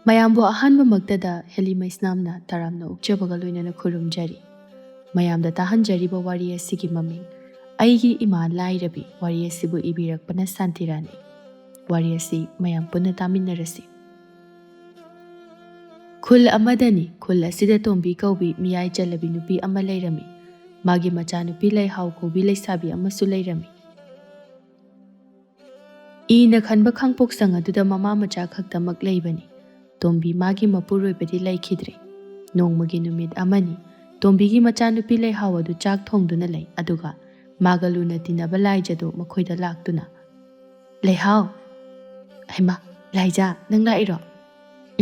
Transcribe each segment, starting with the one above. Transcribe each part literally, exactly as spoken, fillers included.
ꯃꯌꯥꯝꯕꯨ ꯑꯍꯥꯟꯕꯃꯛꯇꯗ ꯍꯦꯂꯤ ꯃꯩꯁꯅꯥꯝꯅ ꯇꯔꯥꯝꯅ ꯑꯣꯛꯆꯕꯒ ꯂꯣꯏꯅꯅ ꯈꯨꯔꯨꯝꯖꯔꯤ꯫ ꯃꯌꯥꯝꯗ ꯇꯥꯍꯟꯖꯔꯤꯕ ꯋꯥꯔꯤ ꯑꯁꯤꯒꯤ ꯃꯃꯤꯡ "ꯑꯩꯒꯤ ꯏꯃꯥ ꯂꯥꯏꯔꯕꯤ", ꯋꯥꯔꯤ ꯑꯁꯤꯕꯨ ꯏꯕꯤꯔꯛꯄꯅ ꯁꯥꯟꯇꯤꯔꯥꯅꯤ꯫ ꯋꯥꯔꯤ ꯑꯁꯤ ꯃꯌꯥꯝ ꯄꯨꯟꯅ ꯇꯥꯃꯤꯟꯅꯔꯁꯤ꯫ ꯈꯨꯜ ꯑꯃꯗꯅꯤ꯫ ꯈꯨꯜ ꯑꯁꯤꯗ ꯇꯣꯝꯕꯤ ꯀꯧꯕꯤ ꯃꯤꯌꯥꯏ ꯆꯜꯂꯕꯤ ꯅꯨꯄꯤ ꯑꯃ ꯂꯩꯔꯝꯃꯤ꯫ ꯃꯥꯒꯤ ꯃꯆꯥꯅꯨꯄꯤ ꯂꯩꯍꯥꯎ ꯀꯧꯕꯤ ꯂꯩꯁꯥꯕꯤ ꯑꯃꯁꯨ ꯂꯩꯔꯝꯃꯤ꯫ ꯏꯅ ꯈꯟꯕ ꯈꯥꯡꯄꯣꯛꯁꯪ ꯑꯗꯨꯗ ꯃꯃꯥ ꯃꯆꯥ ꯈꯛꯇꯃꯛ ꯂꯩꯕꯅꯤ꯫ ꯇꯣꯝꯕꯤ ꯃꯥꯒꯤ ꯃꯄꯨꯔꯣꯏꯕꯗꯤ ꯂꯩꯈꯤꯗ꯭ꯔꯦ꯫ ꯅꯣꯡꯃꯒꯤ ꯅꯨꯃꯤꯠ ꯑꯃꯅꯤ꯫ ꯇꯣꯝꯕꯤꯒꯤ ꯃꯆꯥꯅꯨꯄꯤ ꯂꯩꯍꯥꯎ ꯑꯗꯨ ꯆꯥꯛ ꯊꯣꯡꯗꯨꯅ ꯂꯩ, ꯑꯗꯨꯒ ꯃꯥꯒ ꯂꯨꯅ ꯇꯤꯟꯅꯕ ꯂꯥꯏꯖꯗꯨ ꯃꯈꯣꯏꯗ ꯂꯥꯛꯇꯨꯅ, "ꯂꯩꯍꯥꯎ!" "ꯍꯩꯃꯥ, ꯂꯥꯏꯖ, ꯅꯪ ꯂꯥꯛꯏꯔꯣ?"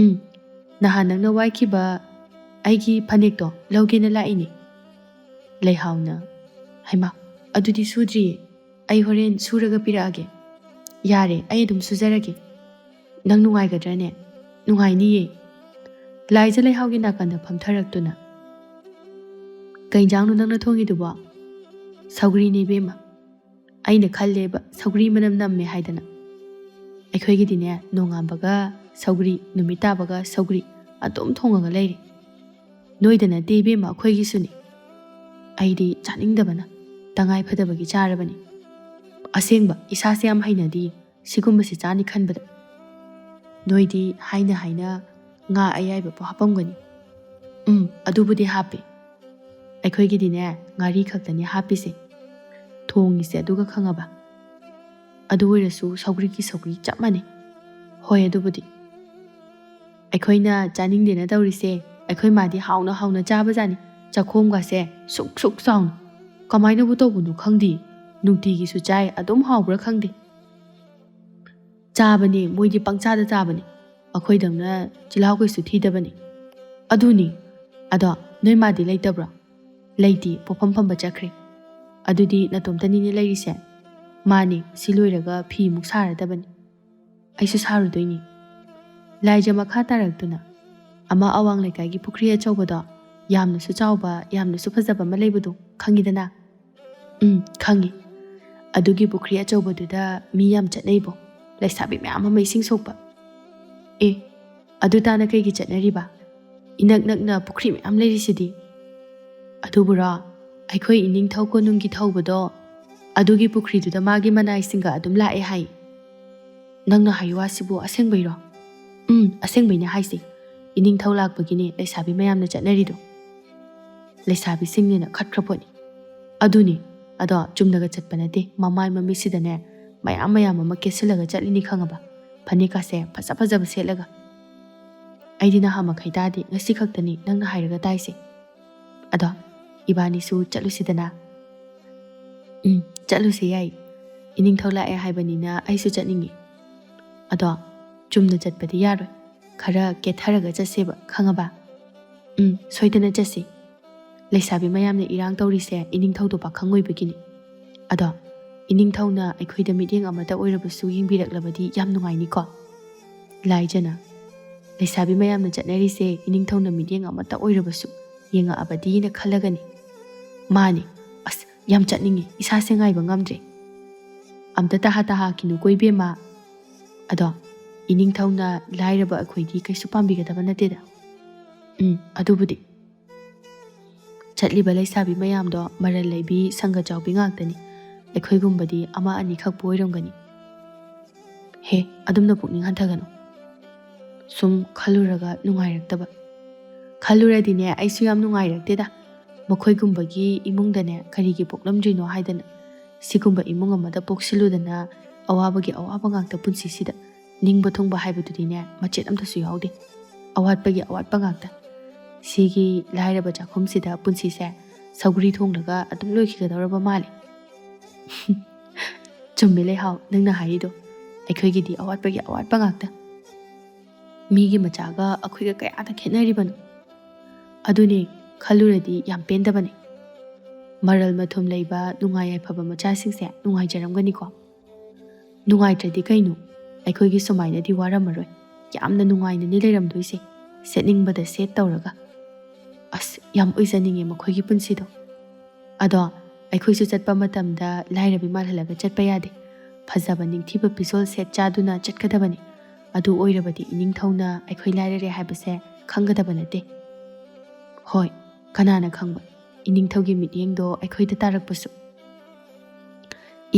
"ꯎꯝ, ꯅꯍꯥꯟ ꯅꯪꯅ ꯋꯥꯏꯈꯤꯕ ꯑꯩꯒꯤ ꯐꯅꯦꯛꯇꯣ ꯂꯧꯒꯦꯅ ꯂꯥꯛꯏꯅꯦ꯫" ꯂꯩꯍꯥꯎꯅ, "ꯍꯩꯃꯥ, ꯑꯗꯨꯗꯤ ꯁꯨꯗ꯭ꯔꯤꯌꯦ, ꯑꯩ ꯍꯣꯔꯦꯟ ꯁꯨꯔꯒ ꯄꯤꯔꯛꯑꯒꯦ꯫" "ꯌꯥꯔꯦ, ꯑꯩ ꯑꯗꯨꯝ ꯁꯨꯖꯔꯒꯦ꯫" "ꯅꯪ ꯅꯨꯡꯉꯥꯏꯒꯗ꯭ꯔꯅꯦ?" "ꯅꯨꯡꯉꯥꯏꯅꯤꯌꯦ꯫" ꯂꯥꯏꯖ ꯂꯩꯍꯥꯎꯒꯤ ꯅꯥꯀꯟꯗ ꯐꯝꯊꯔꯛꯇꯨꯅ, "ꯀꯩ ꯏꯟꯖꯥꯡꯅꯣ ꯅꯪꯅ ꯊꯣꯡꯉꯤꯗꯨꯕꯣ?" "ꯁꯧꯒ꯭ꯔꯤꯅꯦ ꯏꯕꯦꯝꯃ꯫ ꯑꯩꯅ ꯈꯜꯂꯦꯕ ꯁꯧꯒ꯭ꯔꯤ ꯃꯅꯝ ꯅꯝꯃꯦ ꯍꯥꯏꯗꯅ꯫ ꯑꯩꯈꯣꯏꯒꯤꯗꯤꯅꯦ, ꯅꯣꯡꯉꯥꯟꯕꯒ ꯁꯧꯒ꯭ꯔꯤ, ꯅꯨꯃꯤꯠ ꯇꯥꯕꯒ ꯁꯧꯒ꯭ꯔꯤ ꯑꯗꯨꯝ ꯊꯣꯡꯉꯒ ꯂꯩꯔꯦ꯫ ꯅꯣꯏꯗ ꯅꯠꯇꯦ ꯏꯕꯦꯝꯃ, ꯑꯩꯈꯣꯏꯒꯤꯁꯨꯅꯤ꯫ ꯑꯩꯗꯤ ꯆꯥꯅꯤꯡꯗꯕꯅ ꯇꯉꯥꯏ ꯐꯗꯕꯒꯤ ꯆꯥꯔꯕꯅꯤ꯫ ꯑꯁꯦꯡꯕ, ꯏꯁꯥꯁꯦ ꯌꯥꯝ ꯍꯩꯅꯗꯤꯌꯦ ꯁꯤꯒꯨꯝꯕꯁꯤ ꯆꯥꯅꯤ ꯈꯟꯕꯗ꯫ ꯅꯣꯏꯗꯤ ꯍꯥꯏꯅ ꯍꯥꯏꯅ ꯉꯥ ꯑꯌꯥꯏꯕ ꯐꯥꯎ ꯍꯥꯞꯄꯝꯒꯅꯤ꯫" "ꯎꯝ, ꯑꯗꯨꯕꯨꯗꯤ ꯍꯥꯞꯄꯦ꯫ ꯑꯩꯈꯣꯏꯒꯤꯗꯤꯅꯦ, ꯉꯥꯔꯤ ꯈꯛꯇꯅꯦ ꯍꯥꯞꯄꯤꯁꯦ꯫ ꯊꯣꯡꯉꯤꯁꯦ ꯑꯗꯨꯒ ꯈꯪꯉꯕ?" "ꯑꯗꯨ ꯑꯣꯏꯔꯁꯨ ꯁꯧꯒ꯭ꯔꯤꯒꯤ ꯁꯧꯒ꯭ꯔꯤ ꯆꯞ ꯃꯥꯟꯅꯩ꯫" "ꯍꯣꯏ, ꯑꯗꯨꯕꯨꯗꯤ꯫" "ꯑꯩꯈꯣꯏꯅ ꯆꯥꯅꯤꯡꯗꯦꯅ ꯇꯧꯔꯤꯁꯦ, ꯑꯩꯈꯣꯏ ꯃꯥꯗꯤ ꯍꯥꯎꯅ ꯍꯥꯎꯅ ꯆꯥꯕꯖꯥꯠꯅꯤ꯫ ꯆꯥꯛꯈꯣꯝꯒꯁꯦ ꯁꯨꯛ ꯁꯨꯛ ꯆꯥꯎꯅ꯫ ꯀꯃꯥꯏꯅꯕꯨ ꯇꯧꯕꯅꯣ ꯈꯪꯗꯦ꯫ ꯅꯨꯡꯇꯤꯒꯤꯁꯨ ꯆꯥꯏ, ꯑꯗꯨꯝ ꯍꯥꯎꯕ꯭ꯔꯥ ꯈꯪꯗꯦ꯫" "ꯆꯥꯕꯅꯦ, ꯃꯣꯏꯗꯤ ꯄꯪꯆꯥꯗ ꯆꯥꯕꯅꯦ꯫ ꯑꯩꯈꯣꯏꯗꯧꯅ ꯆꯤꯜꯍꯥꯎ ꯀꯩꯁꯨ ꯊꯤꯗꯕꯅꯦ꯫" "ꯑꯗꯨꯅꯤ꯫ ꯑꯗꯣ ꯅꯣꯏ ꯃꯥꯗꯤ ꯂꯩꯇꯕ꯭ꯔꯣ?" "ꯂꯩꯇꯦ, ꯄꯣꯠꯐꯝ ꯐꯝꯕ ꯆꯠꯈ꯭ꯔꯦ꯫" "ꯑꯗꯨꯗꯤ ꯅꯇꯣꯝꯇꯅꯤꯅꯦ ꯂꯩꯔꯤꯁꯦ?" "ꯃꯥꯅꯦ, ꯁꯤ ꯂꯣꯏꯔꯒ ꯐꯤ ꯑꯃꯨꯛ ꯁꯥꯔꯗꯕꯅꯤ꯫" "ꯑꯩꯁꯨ ꯁꯥꯔꯨꯗꯣꯏꯅꯤ꯫" ꯂꯥꯏꯖ ꯃꯈꯥ ꯇꯥꯔꯛꯇꯨꯅ, "ꯑꯃ ꯑꯋꯥꯡ ꯂꯩꯀꯥꯏꯒꯤ ꯄꯨꯈ꯭ꯔꯤ ꯑꯆꯧꯕꯗꯣ, ꯌꯥꯝꯅꯁꯨ ꯆꯥꯎꯕ, ꯌꯥꯝꯅꯁꯨ ꯐꯖꯕ ꯑꯃ ꯂꯩꯕꯗꯣ ꯈꯪꯉꯤꯗꯅ?" "ꯎꯝ, ꯈꯪꯉꯤ꯫ ꯑꯗꯨꯒꯤ ꯄꯨꯈ꯭ꯔꯤ ꯑꯆꯧꯕꯗꯨꯗ ꯃꯤ ꯌꯥꯝ ꯆꯠꯅꯩꯕꯣ, ꯂꯩꯁꯥꯕꯤ ꯃꯌꯥꯝ ꯑꯃ ꯏꯁꯤꯡ ꯁꯣꯛꯄ꯫" "ꯑꯦ, ꯑꯗꯨ ꯇꯥꯅ ꯀꯩꯒꯤ ꯆꯠꯅꯔꯤꯕ? ꯏꯅꯛ ꯅꯛꯅ ꯄꯨꯈ꯭ꯔꯤ ꯃꯌꯥꯝ ꯂꯩꯔꯤꯁꯤꯗꯤ꯫ ꯑꯗꯨꯕꯨꯔꯣ, ꯑꯩꯈꯣꯏ ꯏꯅꯤꯡꯊꯧ ꯀꯣꯅꯨꯡꯒꯤ ꯊꯧꯕꯗꯣ, ꯑꯗꯨꯒꯤ ꯄꯨꯈ꯭ꯔꯤꯗꯨꯗ ꯃꯥꯒꯤ ꯃꯅꯥꯏꯁꯤꯡꯒ ꯑꯗꯨꯝ ꯂꯥꯛꯑꯦ ꯍꯥꯏ꯫ ꯅꯪꯅ ꯍꯥꯏ ꯋꯥꯁꯤꯕꯨ ꯑꯁꯦꯡꯕꯩꯔꯣ? ꯎꯝ, ꯑꯁꯦꯡꯕꯩꯅꯦ ꯍꯥꯏꯁꯦ꯫ ꯏꯅꯤꯡꯊꯧ ꯂꯥꯛꯄꯒꯤꯅꯦ ꯂꯩꯁꯥꯕꯤ ꯃꯌꯥꯝꯅ ꯆꯠꯅꯔꯤꯗꯣ꯫ ꯂꯩꯁꯥꯕꯤꯁꯤꯡꯅꯦꯅ ꯈꯠꯈ꯭ꯔ ꯄꯣꯠꯅꯤ꯫ ꯑꯗꯨꯅꯤ, ꯑꯗꯣ ꯆꯨꯝꯅꯒ ꯆꯠꯄ ꯅꯠꯇꯦ, ꯃꯃꯥꯏ ꯃꯃꯤꯠꯁꯤꯗꯅꯦ ꯃꯌꯥꯝ ꯃꯌꯥꯝ ꯑꯃ ꯀꯦꯁꯤꯜꯂꯒ ꯆꯠꯂꯤꯅꯤ ꯈꯪꯉꯕ? ꯐꯅꯦꯛꯀꯥꯁꯦ ꯐꯖ ꯐꯖꯕ ꯁꯦꯠꯂꯒ꯫ ꯑꯩꯗꯤ ꯅꯍꯥ ꯃꯈꯩ ꯇꯥꯗꯦ, ꯉꯁꯤ ꯈꯛꯇꯅꯤ ꯅꯪꯅ ꯍꯥꯏꯔꯒ ꯇꯥꯏꯁꯦ꯫ ꯑꯗꯣ ꯏꯕꯥꯅꯤꯁꯨ ꯆꯠꯂꯨꯁꯤꯗꯅ꯫ ꯎꯝ, ꯆꯠꯂꯨꯁꯦ ꯌꯥꯏ꯫ ꯏꯅꯤꯡꯊꯧ ꯂꯥꯛꯑꯦ ꯍꯥꯏꯕꯅꯤꯅ ꯑꯩꯁꯨ ꯆꯠꯅꯤꯡꯉꯤ꯫ ꯑꯗꯣ ꯆꯨꯝꯅ ꯆꯠꯄꯗꯤ ꯌꯥꯔꯣꯏ, ꯈꯔ ꯀꯦꯊꯔꯒ ꯆꯠꯁꯦꯕ, ꯈꯪꯉꯕ? ꯎꯝ, ꯁꯣꯏꯗꯅ ꯆꯠꯁꯤ꯫ ꯂꯩꯁꯥꯕꯤ ꯃꯌꯥꯝꯅ ꯏꯔꯥꯡ ꯇꯧꯔꯤꯁꯦ ꯏꯅꯤꯡꯊꯧꯗꯣ ꯄꯥꯈꯪ ꯑꯣꯏꯕꯒꯤꯅꯤ꯫ ꯑꯗꯣ ꯏꯅꯤꯡꯊꯧꯅ ꯑꯩꯈꯣꯏꯗ ꯃꯤꯠꯌꯦꯡ ꯑꯃꯇ ꯑꯣꯏꯔꯕꯁꯨ ꯌꯦꯡꯕꯤꯔꯛꯂꯕꯗꯤ ꯌꯥꯝ ꯅꯨꯡꯉꯥꯏꯅꯤꯀꯣ꯫ ꯂꯥꯏꯖꯅ, ꯂꯩꯁꯥꯕꯤ ꯃꯌꯥꯝꯅ ꯆꯠꯅꯔꯤꯁꯦ ꯏꯅꯤꯡꯊꯧꯅ ꯃꯤꯠꯌꯦꯡ ꯑꯃꯇ ꯑꯣꯏꯔꯕꯁꯨ ꯌꯦꯡꯉꯛꯑꯕꯗꯤꯅ ꯈꯜꯂꯒꯅꯤ꯫ ꯃꯥꯅꯤ, ꯑꯁ, ꯌꯥꯝ ꯆꯠꯅꯤꯡꯉꯤ, ꯏꯁꯥꯁꯦ ꯉꯥꯏꯕ ꯉꯝꯗ꯭ꯔꯦ꯫ ꯑꯝꯇ ꯇꯍꯥ ꯇꯍꯥ ꯀꯤꯅꯨꯀꯣ ꯏꯕꯦꯝꯃ꯫ ꯑꯗꯣ ꯏꯅꯤꯡꯊꯧꯅ ꯂꯥꯏꯔꯕ ꯑꯩꯈꯣꯏꯗꯤ ꯀꯩꯁꯨ ꯄꯥꯝꯕꯤꯒꯗꯕ ꯅꯠꯇꯦꯗ꯫ ꯎꯝ, ꯑꯗꯨꯕꯨꯗꯤ꯫ ꯆꯠꯂꯤꯕ ꯂꯩꯁꯥꯕꯤ ꯃꯌꯥꯝꯗꯣ ꯃꯔꯜ ꯂꯩꯕꯤ, ꯁꯪꯒ ꯆꯥꯎꯕꯤ ꯉꯥꯛꯇꯅꯤ꯫ ꯑꯩꯈꯣꯏꯒꯨꯝꯕꯗꯤ ꯑꯃ ꯑꯅꯤꯈꯛꯄꯨ ꯑꯣꯏꯔꯝꯒꯅꯤ꯫ ꯍꯦ, ꯑꯗꯨꯝꯅ ꯄꯨꯛꯅꯤꯡ ꯍꯟꯊꯒꯅꯨ꯫ ꯁꯨꯝ ꯈꯜꯂꯨꯔꯒ ꯅꯨꯡꯉꯥꯏꯔꯛꯇꯕ꯫ ꯈꯜꯂꯨꯔꯗꯤꯅꯦ, ꯑꯩꯁꯨ ꯌꯥꯝ ꯅꯨꯡꯉꯥꯏꯔꯛꯇꯦꯗ꯫ ꯃꯈꯣꯏꯒꯨꯝꯕꯒꯤ ꯏꯃꯨꯡꯗꯅꯦ ꯀꯔꯤꯒꯤ ꯄꯣꯛꯂꯝꯗ꯭ꯔꯤꯅꯣ ꯍꯥꯏꯗꯅ꯫ ꯁꯤꯒꯨꯝꯕ ꯏꯃꯨꯡ ꯑꯃꯗ ꯄꯣꯛꯁꯤꯜꯂꯨꯗꯅ ꯑꯋꯥꯕꯒꯤ ꯑꯋꯥꯕ ꯉꯥꯛꯇ ꯄꯨꯟꯁꯤꯁꯤꯗ꯫ ꯅꯤꯡꯕ ꯊꯨꯡꯕ ꯍꯥꯏꯕꯗꯨꯗꯤꯅꯦ ꯃꯆꯦꯠ ꯑꯝꯇꯁꯨ ꯌꯥꯎꯗꯦ꯫ ꯑꯋꯥꯠꯄꯒꯤ ꯑꯋꯥꯠꯄ ꯉꯥꯛꯇ꯫ ꯁꯤꯒꯤ ꯂꯥꯏꯔꯕ ꯆꯥꯛꯈꯨꯝꯁꯤꯗ ꯄꯨꯟꯁꯤꯁꯦ ꯁꯧꯒ꯭ꯔꯤ ꯊꯣꯡꯂꯒ ꯑꯗꯨꯝ ꯂꯣꯏꯈꯤꯒꯗꯧꯔꯕ ꯃꯥꯜꯂꯦ꯫ ꯆꯨꯝꯃꯦ ꯂꯩꯍꯥꯎ, ꯅꯪꯅ ꯍꯥꯏꯔꯤꯗꯣ꯫ ꯑꯩꯈꯣꯏꯒꯤꯗꯤ ꯑꯋꯥꯠꯄꯒꯤ ꯑꯋꯥꯠꯄ ꯉꯥꯛꯇ꯫ ꯃꯤꯒꯤ ꯃꯆꯥꯒ ꯑꯩꯈꯣꯏꯒ ꯀꯌꯥꯗ ꯈꯦꯠꯅꯔꯤꯕꯅꯣ? ꯑꯗꯨꯅꯦ, ꯈꯜꯂꯨꯔꯗꯤ ꯌꯥꯝ ꯄꯦꯟꯗꯕꯅꯦ꯫ ꯃꯔꯜ ꯃꯊꯨꯝ ꯂꯩꯕ ꯅꯨꯡꯉꯥꯏ ꯌꯥꯏꯐꯕ ꯃꯆꯥꯁꯤꯡꯁꯦ ꯅꯨꯡꯉꯥꯏꯖꯔꯝꯒꯅꯤꯀꯣ꯫ ꯅꯨꯡꯉꯥꯏꯇ꯭ꯔꯗꯤ ꯀꯩꯅꯣ? ꯑꯩꯈꯣꯏꯒꯤ ꯁꯨꯃꯥꯏꯅꯗꯤ ꯋꯥꯔꯝꯃꯔꯣꯏ꯫ ꯌꯥꯝꯅ ꯅꯨꯡꯉꯥꯏꯅꯅꯤ ꯂꯩꯔꯝꯗꯣꯏꯁꯦ, ꯁꯦꯠꯅꯤꯡꯕꯗ ꯁꯦꯠ ꯇꯧꯔꯒ꯫ ꯑꯁ, ꯌꯥꯝ ꯑꯣꯏꯖꯅꯤꯡꯉꯦ ꯃꯈꯣꯏꯒꯤ ꯄꯨꯟꯁꯤꯗꯣ꯫ ꯑꯗꯣ ꯑꯩꯈꯣꯏꯁꯨ ꯆꯠꯄ ꯃꯇꯝꯗ ꯂꯥꯏꯔꯕꯤ ꯃꯥꯜꯍꯜꯂꯒ ꯆꯠꯄ ꯌꯥꯗꯦ꯫ ꯐꯖꯕ ꯅꯤꯡꯊꯤꯕ ꯐꯤꯖꯣꯜ ꯁꯦꯠ ꯆꯥꯗꯨꯅ ꯆꯠꯀꯗꯕꯅꯤ꯫ ꯑꯗꯨ ꯑꯣꯏꯔꯕꯗꯤ ꯏꯅꯤꯡꯊꯧꯅ ꯑꯩꯈꯣꯏ ꯂꯥꯏꯔꯔꯦ ꯍꯥꯏꯕꯁꯦ ꯈꯪꯒꯗꯕ ꯅꯠꯇꯦ꯫ ꯍꯣꯏ, ꯀꯅꯥꯅ ꯈꯪꯕ, ꯏꯅꯤꯡꯊꯧꯒꯤ ꯃꯤꯠꯌꯦꯡꯗꯣ ꯑꯩꯈꯣꯏꯗ ꯇꯥꯔꯛꯄꯁꯨ꯫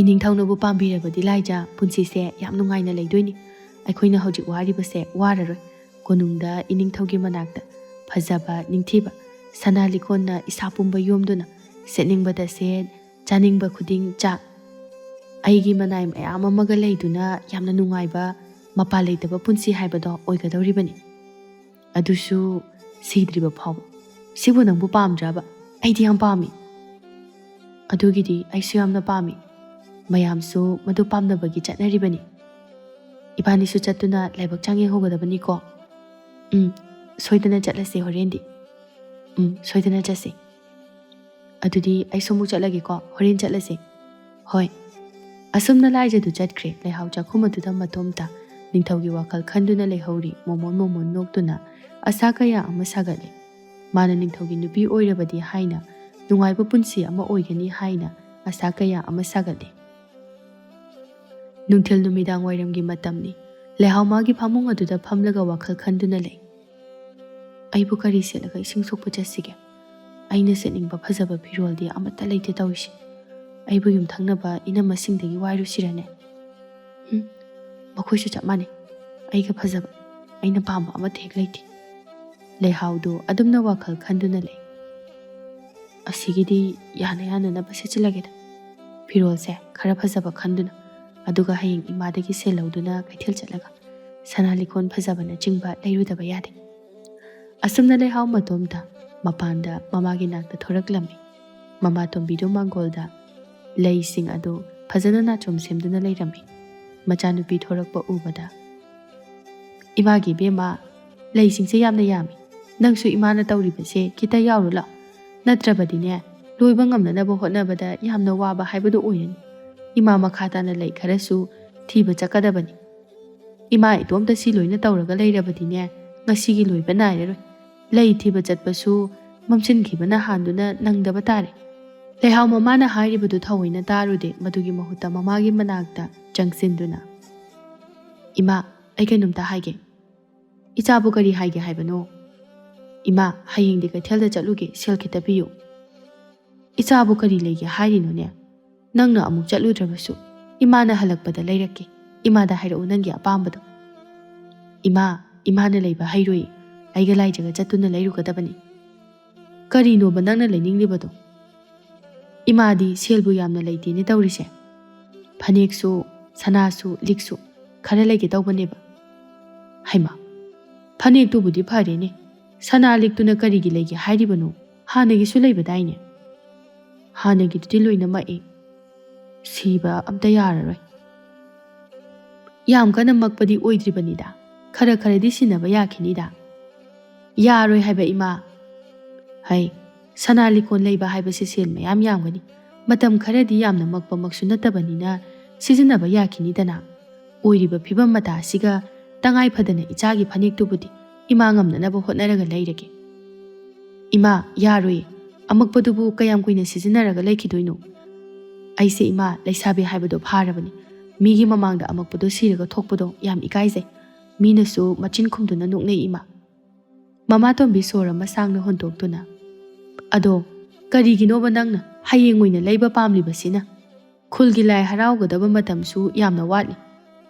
ꯏꯅꯤꯡꯊꯧꯅꯕꯨ ꯄꯥꯝꯕꯤꯔꯕꯗꯤ ꯂꯥꯏꯖ, ꯄꯨꯟꯁꯤꯁꯦ ꯌꯥꯝ ꯅꯨꯡꯉꯥꯏꯅ ꯂꯩꯗꯣꯏꯅꯤ꯫ ꯑꯩꯈꯣꯏꯅ ꯍꯧꯖꯤꯛ ꯋꯥꯔꯤꯕꯁꯦ ꯋꯥꯔꯔꯣꯏ꯫ ꯀꯣꯅꯨꯡꯗ ꯏꯅꯤꯡꯊꯧꯒꯤ ꯃꯅꯥꯛꯇ ꯐꯖꯕ, ꯅꯤꯡꯊꯤꯕ ꯁꯅꯥ ꯂꯤꯛꯀꯣꯟꯅ ꯏꯁꯥ ꯄꯨꯝꯕ ꯌꯣꯝꯗꯨꯅ, ꯁꯦꯠꯅꯤꯡꯕꯗ ꯁꯦꯠ, ꯆꯥꯅꯤꯡꯕ ꯈꯨꯗꯤꯡ ꯆꯥ, ꯑꯩꯒꯤ ꯃꯅꯥꯏ ꯃꯌꯥꯝ ꯑꯃꯒ ꯂꯩꯗꯨꯅ ꯌꯥꯝꯅ ꯅꯨꯡꯉꯥꯏꯕ, ꯃꯄꯥ ꯂꯩꯇꯕ ꯄꯨꯟꯁꯤ ꯍꯥꯏꯕꯗꯣ ꯑꯣꯏꯒꯗꯧꯔꯤꯕꯅꯤ꯫ ꯑꯗꯨꯁꯨ ꯁꯤꯗ꯭ꯔꯤꯕ ꯐꯥꯎꯕ꯫ ꯁꯤꯕꯨ ꯅꯪꯕꯨ ꯄꯥꯝꯗ꯭ꯔꯕ? ꯑꯩꯗꯤ ꯌꯥꯝ ꯄꯥꯝꯃꯤ꯫ ꯑꯗꯨꯒꯤꯗꯤ ꯑꯩꯁꯨ ꯌꯥꯝꯅ ꯄꯥꯝꯃꯤ꯫ ꯃꯌꯥꯝꯁꯨ ꯃꯗꯨ ꯄꯥꯝꯅꯕꯒꯤ ꯆꯠꯅꯔꯤꯕꯅꯤ꯫ ꯏꯕꯥꯅꯤꯁꯨ ꯆꯠꯇꯨꯅ ꯂꯥꯏꯕꯛ ꯆꯥꯡ ꯌꯦꯡꯍꯧꯒꯗꯕꯅꯤꯀꯣ꯫ ꯎꯝ, ꯁꯣꯏꯗꯅ ꯆꯠꯂꯁꯦ ꯍꯣꯔꯦꯟꯗꯤ꯫ ꯎꯝ, ꯁꯣꯏꯗꯅ ꯆꯠꯁꯦ꯫ ꯑꯗꯨꯗꯤ ꯑꯩꯁꯨ ꯑꯃꯨꯛ ꯆꯠꯂꯒꯦꯀꯣ, ꯍꯣꯔꯦꯟ ꯆꯠꯂꯁꯦ꯫ ꯍꯣꯏ꯫ ꯑꯁꯨꯝꯅ ꯂꯥꯏꯖꯗꯨ ꯆꯠꯈ꯭ꯔꯦ꯫ ꯂꯩꯍꯥꯎ ꯆꯥꯛꯈꯨꯝ ꯑꯗꯨꯗ ꯃꯇꯣꯝꯇ ꯅꯤꯡꯊꯧꯒꯤ ꯋꯥꯈꯜ ꯈꯟꯗꯨꯅ ꯂꯩꯍꯧꯔꯤ꯫ ꯃꯣꯃꯣꯟ ꯃꯣꯃꯣꯟ ꯅꯣꯛꯇꯨꯅ ꯑꯁꯥ ꯀꯌꯥ ꯑꯃ ꯁꯥꯒꯠꯂꯤ꯫ ꯃꯥꯅ ꯅꯤꯡꯊꯧꯒꯤ ꯅꯨꯄꯤ ꯑꯣꯏꯔꯕꯗꯤ ꯍꯥꯏꯅ, ꯅꯨꯡꯉꯥꯏꯕ ꯄꯨꯟꯁꯤ ꯑꯃ ꯑꯣꯏꯒꯅꯤ ꯍꯥꯏꯅ ꯑꯁꯥ ꯀꯌꯥ ꯑꯃ ꯁꯥꯒꯠꯂꯤ꯫ ꯅꯨꯡꯊꯤꯜ ꯅꯨꯃꯤꯗꯥꯡ ꯋꯥꯏꯔꯝꯒꯤ ꯃꯇꯝꯅꯤ꯫ ꯂꯩꯍꯥꯎ ꯃꯥꯒꯤ ꯐꯃꯨꯡ ꯑꯗꯨꯗ ꯐꯝꯂꯒ ꯋꯥꯈꯜ ꯈꯟꯗꯨꯅ ꯂꯩ꯫ ꯑꯩꯕꯨ ꯀꯔꯤ ꯁꯦꯠꯂꯒ ꯏꯁꯤꯡ ꯁꯣꯛꯄ ꯆꯠꯁꯤꯒꯦ? ꯑꯩꯅ ꯁꯦꯠꯅꯤꯡꯕ ꯐꯖꯕ ꯐꯤꯔꯣꯜꯗꯤ ꯑꯃꯠꯇ ꯂꯩꯇꯦ ꯇꯧꯔꯤꯁꯦ꯫ ꯑꯩꯕꯨ ꯌꯨꯝꯊꯪꯅꯕ ꯏꯅꯝꯃꯁꯤꯡꯗꯒꯤ ꯋꯥꯏꯔꯨꯁꯤꯔꯅꯦ? ꯎꯝ, ꯃꯈꯣꯏꯁꯨ ꯆꯞ ꯃꯥꯟꯅꯩ꯫ ꯑꯩꯒ ꯐꯖꯕ, ꯑꯩꯅ ꯄꯥꯝꯕ ꯑꯃꯠꯇ ꯍꯦꯛ ꯂꯩꯇꯦ꯫ ꯂꯩꯍꯥꯎꯗꯨ ꯑꯗꯨꯝꯅ ꯋꯥꯈꯜ ꯈꯟꯗꯨꯅ ꯂꯩ꯫ ꯑꯁꯤꯒꯤꯗꯤ ꯌꯥꯅ ꯌꯥꯅꯅꯕ ꯁꯦꯠꯆꯤꯜꯂꯒꯦꯗ꯫ ꯐꯤꯔꯣꯜꯁꯦ ꯈꯔ ꯐꯖꯕ ꯈꯟꯗꯨꯅ, ꯑꯗꯨꯒ ꯍꯌꯦꯡ ꯏꯃꯥꯗꯒꯤ ꯁꯦꯜ ꯂꯧꯗꯨꯅ ꯀꯩꯊꯦꯜ ꯆꯠꯂꯒ ꯁꯅꯥ ꯂꯤꯛꯀꯣꯟ ꯐꯖꯕꯅꯆꯤꯡꯕ ꯂꯩꯔꯨꯗꯕ ꯌꯥꯗꯦ꯫ ꯑꯁꯨꯝꯅ ꯂꯩꯍꯥꯎ ꯃꯇꯣꯝꯇ ꯃꯄꯥꯟꯗ ꯃꯃꯥꯒꯤ ꯅꯥꯛꯇ ꯊꯣꯔꯛꯂꯝꯃꯤ꯫ ꯃꯃꯥ ꯇꯣꯝꯕꯤꯗꯨ ꯃꯥꯡꯒꯣꯜꯗ ꯂꯩꯁꯤꯡ ꯑꯗꯨ ꯐꯖꯅ ꯅꯥꯆꯣꯝ ꯁꯦꯝꯗꯨꯅ ꯂꯩꯔꯝꯃꯤ꯫ ꯃꯆꯥꯅꯨꯄꯤ ꯊꯣꯔꯛꯄ ꯎꯕꯗ, "ꯏꯃꯥꯒꯤ ꯏꯕꯦꯝꯃ, ꯂꯩꯁꯤꯡꯁꯦ ꯌꯥꯝꯅ ꯌꯥꯝꯃꯤ꯫ ꯅꯪꯁꯨ ꯏꯃꯥꯅ ꯇꯧꯔꯤꯕꯁꯦ ꯈꯤꯇ ꯌꯥꯎꯔꯨ ꯂꯥꯎ꯫ ꯅꯠꯇ꯭ꯔꯕꯗꯤꯅꯦ, ꯂꯣꯏꯕ ꯉꯝꯅꯅꯕ ꯍꯣꯠꯅꯕꯗ ꯌꯥꯝꯅ ꯋꯥꯕ ꯍꯥꯏꯕꯗꯨ ꯑꯣꯏꯔꯅꯤ꯫ ꯏꯃꯥ ꯃꯈꯥ ꯇꯥꯅ ꯂꯩ ꯈꯔꯁꯨ ꯊꯤꯕ ꯆꯠꯀꯗꯕꯅꯤ꯫ ꯏꯃꯥ ꯏꯇꯣꯝꯇ ꯁꯤ ꯂꯣꯏꯅ ꯇꯧꯔꯒ ꯂꯩꯔꯕꯗꯤꯅꯦ, ꯉꯁꯤꯒꯤ ꯂꯣꯏꯕ ꯅꯥꯏꯔꯔꯣꯏ꯫ ꯂꯩ ꯊꯤꯕ ꯆꯠꯄꯁꯨ ꯃꯝꯁꯤꯟꯈꯤꯕꯅ ꯍꯥꯟꯗꯨꯅ ꯅꯪꯗꯕ ꯇꯥꯔꯦ꯫" ꯂꯩꯍꯥꯎ ꯃꯃꯥꯅ ꯍꯥꯏꯔꯤꯕꯗꯨ ꯊꯑꯣꯏꯅ ꯇꯥꯔꯨꯗꯦ꯫ ꯃꯗꯨꯒꯤ ꯃꯍꯨꯠꯇ ꯃꯃꯥꯒꯤ ꯃꯅꯥꯛꯇ ꯆꯪꯁꯤꯟꯗꯨꯅ, "ꯏꯃꯥ, ꯑꯩ ꯀꯩꯅꯣꯝꯇ ꯍꯥꯏꯒꯦ꯫ ꯏꯆꯥꯕꯨ ꯀꯔꯤ ꯍꯥꯏꯒꯦ ꯍꯥꯏꯕꯅꯣ? ꯏꯃꯥ, ꯍꯌꯦꯡꯗꯤ ꯀꯩꯊꯦꯜꯗ ꯆꯠꯂꯨꯒꯦ, ꯁꯦꯜ ꯈꯤꯇ ꯄꯤꯌꯨ꯫ ꯏꯆꯥꯕꯨ ꯀꯔꯤ ꯂꯩꯒꯦ ꯍꯥꯏꯔꯤꯅꯣꯅꯦ? ꯅꯪꯅ ꯑꯃꯨꯛ ꯆꯠꯂꯨꯗ꯭ꯔꯕꯁꯨ ꯏꯃꯥꯅ ꯍꯜꯂꯛꯄꯗ ꯂꯩꯔꯛꯀꯦ꯫ ꯏꯃꯥꯗ ꯍꯥꯏꯔꯛꯎ ꯅꯪꯒꯤ ꯑꯄꯥꯝꯕꯗꯣ꯫ ꯏꯃꯥ, ꯏꯃꯥꯅ ꯂꯩꯕ ꯍꯩꯔꯣꯏ, ꯑꯩꯒ ꯂꯥꯏꯖꯒ ꯆꯠꯇꯨꯅ ꯂꯩꯔꯨꯒꯗꯕꯅꯤ꯫ ꯀꯔꯤꯅꯣꯕ ꯅꯪꯅ ꯂꯩꯅꯤꯡꯂꯤꯕꯗꯣ? ꯏꯃꯥꯗꯤ ꯁꯦꯜꯕꯨ ꯌꯥꯝꯅ ꯂꯩꯇꯦꯅꯦ ꯇꯧꯔꯤꯁꯦ꯫ ꯐꯅꯦꯛꯁꯨ, ꯁꯅꯥꯁꯨ, ꯂꯤꯛꯁꯨ ꯈꯔ ꯂꯩꯒꯦ ꯇꯧꯕꯅꯦꯕ꯫ ꯍꯩꯃꯥ, ꯐꯅꯦꯛꯇꯨꯕꯨꯗꯤ ꯐꯔꯦꯅꯦ, ꯁꯅꯥ ꯂꯤꯛꯇꯨꯅ ꯀꯔꯤꯒꯤ ꯂꯩꯒꯦ ꯍꯥꯏꯔꯤꯕꯅꯣ? ꯍꯥꯟꯅꯒꯤꯁꯨ ꯂꯩꯕꯗꯥꯏꯅꯦ? ꯍꯥꯟꯅꯒꯤꯗꯨꯗꯤ ꯂꯣꯏꯅꯃꯛ ꯑꯦ ꯁꯤꯕ ꯑꯝꯇ ꯌꯥꯔꯔꯣꯏ꯫ ꯌꯥꯝ ꯀꯟꯅ ꯃꯛꯄꯗꯤ ꯑꯣꯏꯗ꯭ꯔꯤꯕꯅꯤꯗ, ꯈꯔ ꯈꯔꯗꯤ ꯁꯤꯟꯅꯕ ꯌꯥꯈꯤꯅꯤꯗ꯫ ꯌꯥꯔꯣꯏ ꯍꯥꯏꯕ ꯏꯃꯥ꯫ ꯍꯩ, ꯁꯅꯥ ꯂꯤꯛꯀꯣꯟ ꯂꯩꯕ ꯍꯥꯏꯕꯁꯤ ꯁꯦꯜ ꯃꯌꯥꯝ ꯌꯥꯝꯒꯅꯤ꯫ ꯃꯇꯝ ꯈꯔꯗꯤ ꯌꯥꯝꯅ ꯃꯛꯄꯃꯛꯁꯨ ꯅꯠꯇꯕꯅꯤꯅ ꯁꯤꯖꯤꯟꯅꯕ ꯌꯥꯈꯤꯅꯤꯗꯅ꯫ ꯑꯣꯏꯔꯤꯕ ꯐꯤꯕꯝ ꯃꯇꯥ ꯑꯁꯤꯒ ꯇꯉꯥꯏ ꯐꯗꯅ ꯏꯆꯥꯒꯤ ꯐꯅꯦꯛꯇꯨꯕꯨꯗꯤ ꯏꯃꯥ ꯉꯝꯅꯅꯕ ꯍꯣꯠꯅꯔꯒ ꯂꯩꯔꯒꯦ꯫ ꯏꯃꯥ, ꯌꯥꯔꯣꯏꯌꯦ꯫ ꯑꯃꯛꯄꯗꯨꯕꯨ ꯀꯌꯥꯝ ꯀꯨꯏꯅ ꯁꯤꯖꯤꯟꯅꯔꯒ ꯂꯩꯈꯤꯗꯣꯏꯅꯣ? ꯑꯩꯁꯦ ꯏꯃꯥ, ꯂꯩꯁꯥꯕꯤ ꯍꯥꯏꯕꯗꯣ ꯐꯥꯔꯕꯅꯤ꯫ ꯃꯤꯒꯤ ꯃꯃꯥꯡꯗ ꯑꯃꯛꯄꯗꯣ ꯁꯤꯔꯒ ꯊꯣꯛꯄꯗꯣ ꯌꯥꯝ ꯏꯀꯥꯏꯖꯩ꯫ ꯃꯤꯅꯁꯨ ꯃꯆꯤꯟ ꯈꯨꯝꯗꯨꯅ ꯅꯣꯛꯅꯩ ꯏꯃꯥ꯫ ꯃꯃꯥꯇꯣꯝꯕꯤ ꯁꯣꯔ ꯑꯃ ꯁꯥꯡꯅ ꯍꯣꯟꯗꯣꯛꯇꯨꯅ, "ꯑꯗꯣ ꯀꯔꯤꯒꯤꯅꯣꯕ ꯅꯪꯅ ꯍꯌꯦꯡ ꯑꯣꯏꯅ ꯂꯩꯕ ꯄꯥꯝꯂꯤꯕꯁꯤꯅ? ꯈꯨꯜꯒꯤ ꯂꯥꯏ ꯍꯔꯥꯎꯒꯗꯕ ꯃꯇꯝꯁꯨ ꯌꯥꯝꯅ ꯋꯥꯠꯂꯤ꯫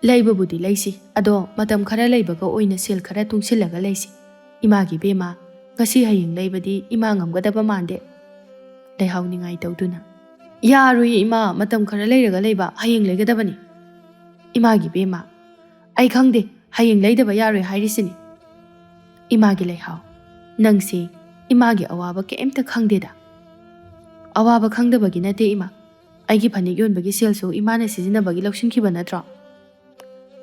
ꯂꯩꯕꯕꯨꯗꯤ ꯂꯩꯁꯤ, ꯑꯗꯣ ꯃꯇꯝ ꯈꯔ ꯂꯩꯕꯒ ꯑꯣꯏꯅ ꯁꯦꯜ ꯈꯔ ꯇꯨꯡꯁꯤꯜꯂꯒ ꯂꯩꯁꯤ꯫ ꯏꯃꯥꯒꯤ ꯕꯦꯝꯃ, ꯉꯁꯤ ꯍꯌꯦꯡ ꯂꯩꯕꯗꯤ ꯏꯃꯥ ꯉꯝꯒꯗꯕ ꯃꯥꯟꯗꯦ"꯫ ꯂꯩꯍꯥꯎ ꯅꯤꯡꯉꯥꯏ ꯇꯧꯗꯨꯅ, "ꯌꯥꯔꯣꯏꯌꯦ ꯏꯃꯥ, ꯃꯇꯝ ꯈꯔ ꯂꯩꯔꯒ ꯂꯩꯕ, ꯍꯌꯦꯡ ꯂꯩꯒꯗꯕꯅꯤ"꯫ ꯏꯃꯥꯒꯤ ꯕꯦꯝꯃ, "ꯑꯩ ꯈꯪꯗꯦ, ꯍꯌꯦꯡ ꯂꯩꯗꯕ ꯌꯥꯔꯣꯏ ꯍꯥꯏꯔꯤꯁꯤꯅꯤ"꯫ ꯏꯃꯥꯒꯤ ꯂꯩꯍꯥꯎ, "ꯅꯪꯁꯤ ꯏꯃꯥꯒꯤ ꯑꯋꯥꯕ ꯀꯩꯝꯇ ꯈꯪꯗꯦꯗ"꯫ "ꯑꯋꯥꯕ ꯈꯪꯗꯕꯒꯤ ꯅꯠꯇꯦ ꯏꯃꯥ, ꯑꯩꯒꯤ ꯐꯅꯦꯛ ꯌꯣꯟꯕꯒꯤ ꯁꯦꯜꯁꯨ ꯏꯃꯥꯅ ꯁꯤꯖꯤꯟꯅꯕꯒꯤ ꯂꯧꯁꯤꯟꯈꯤꯕ ꯅꯠꯇ꯭ꯔꯣ?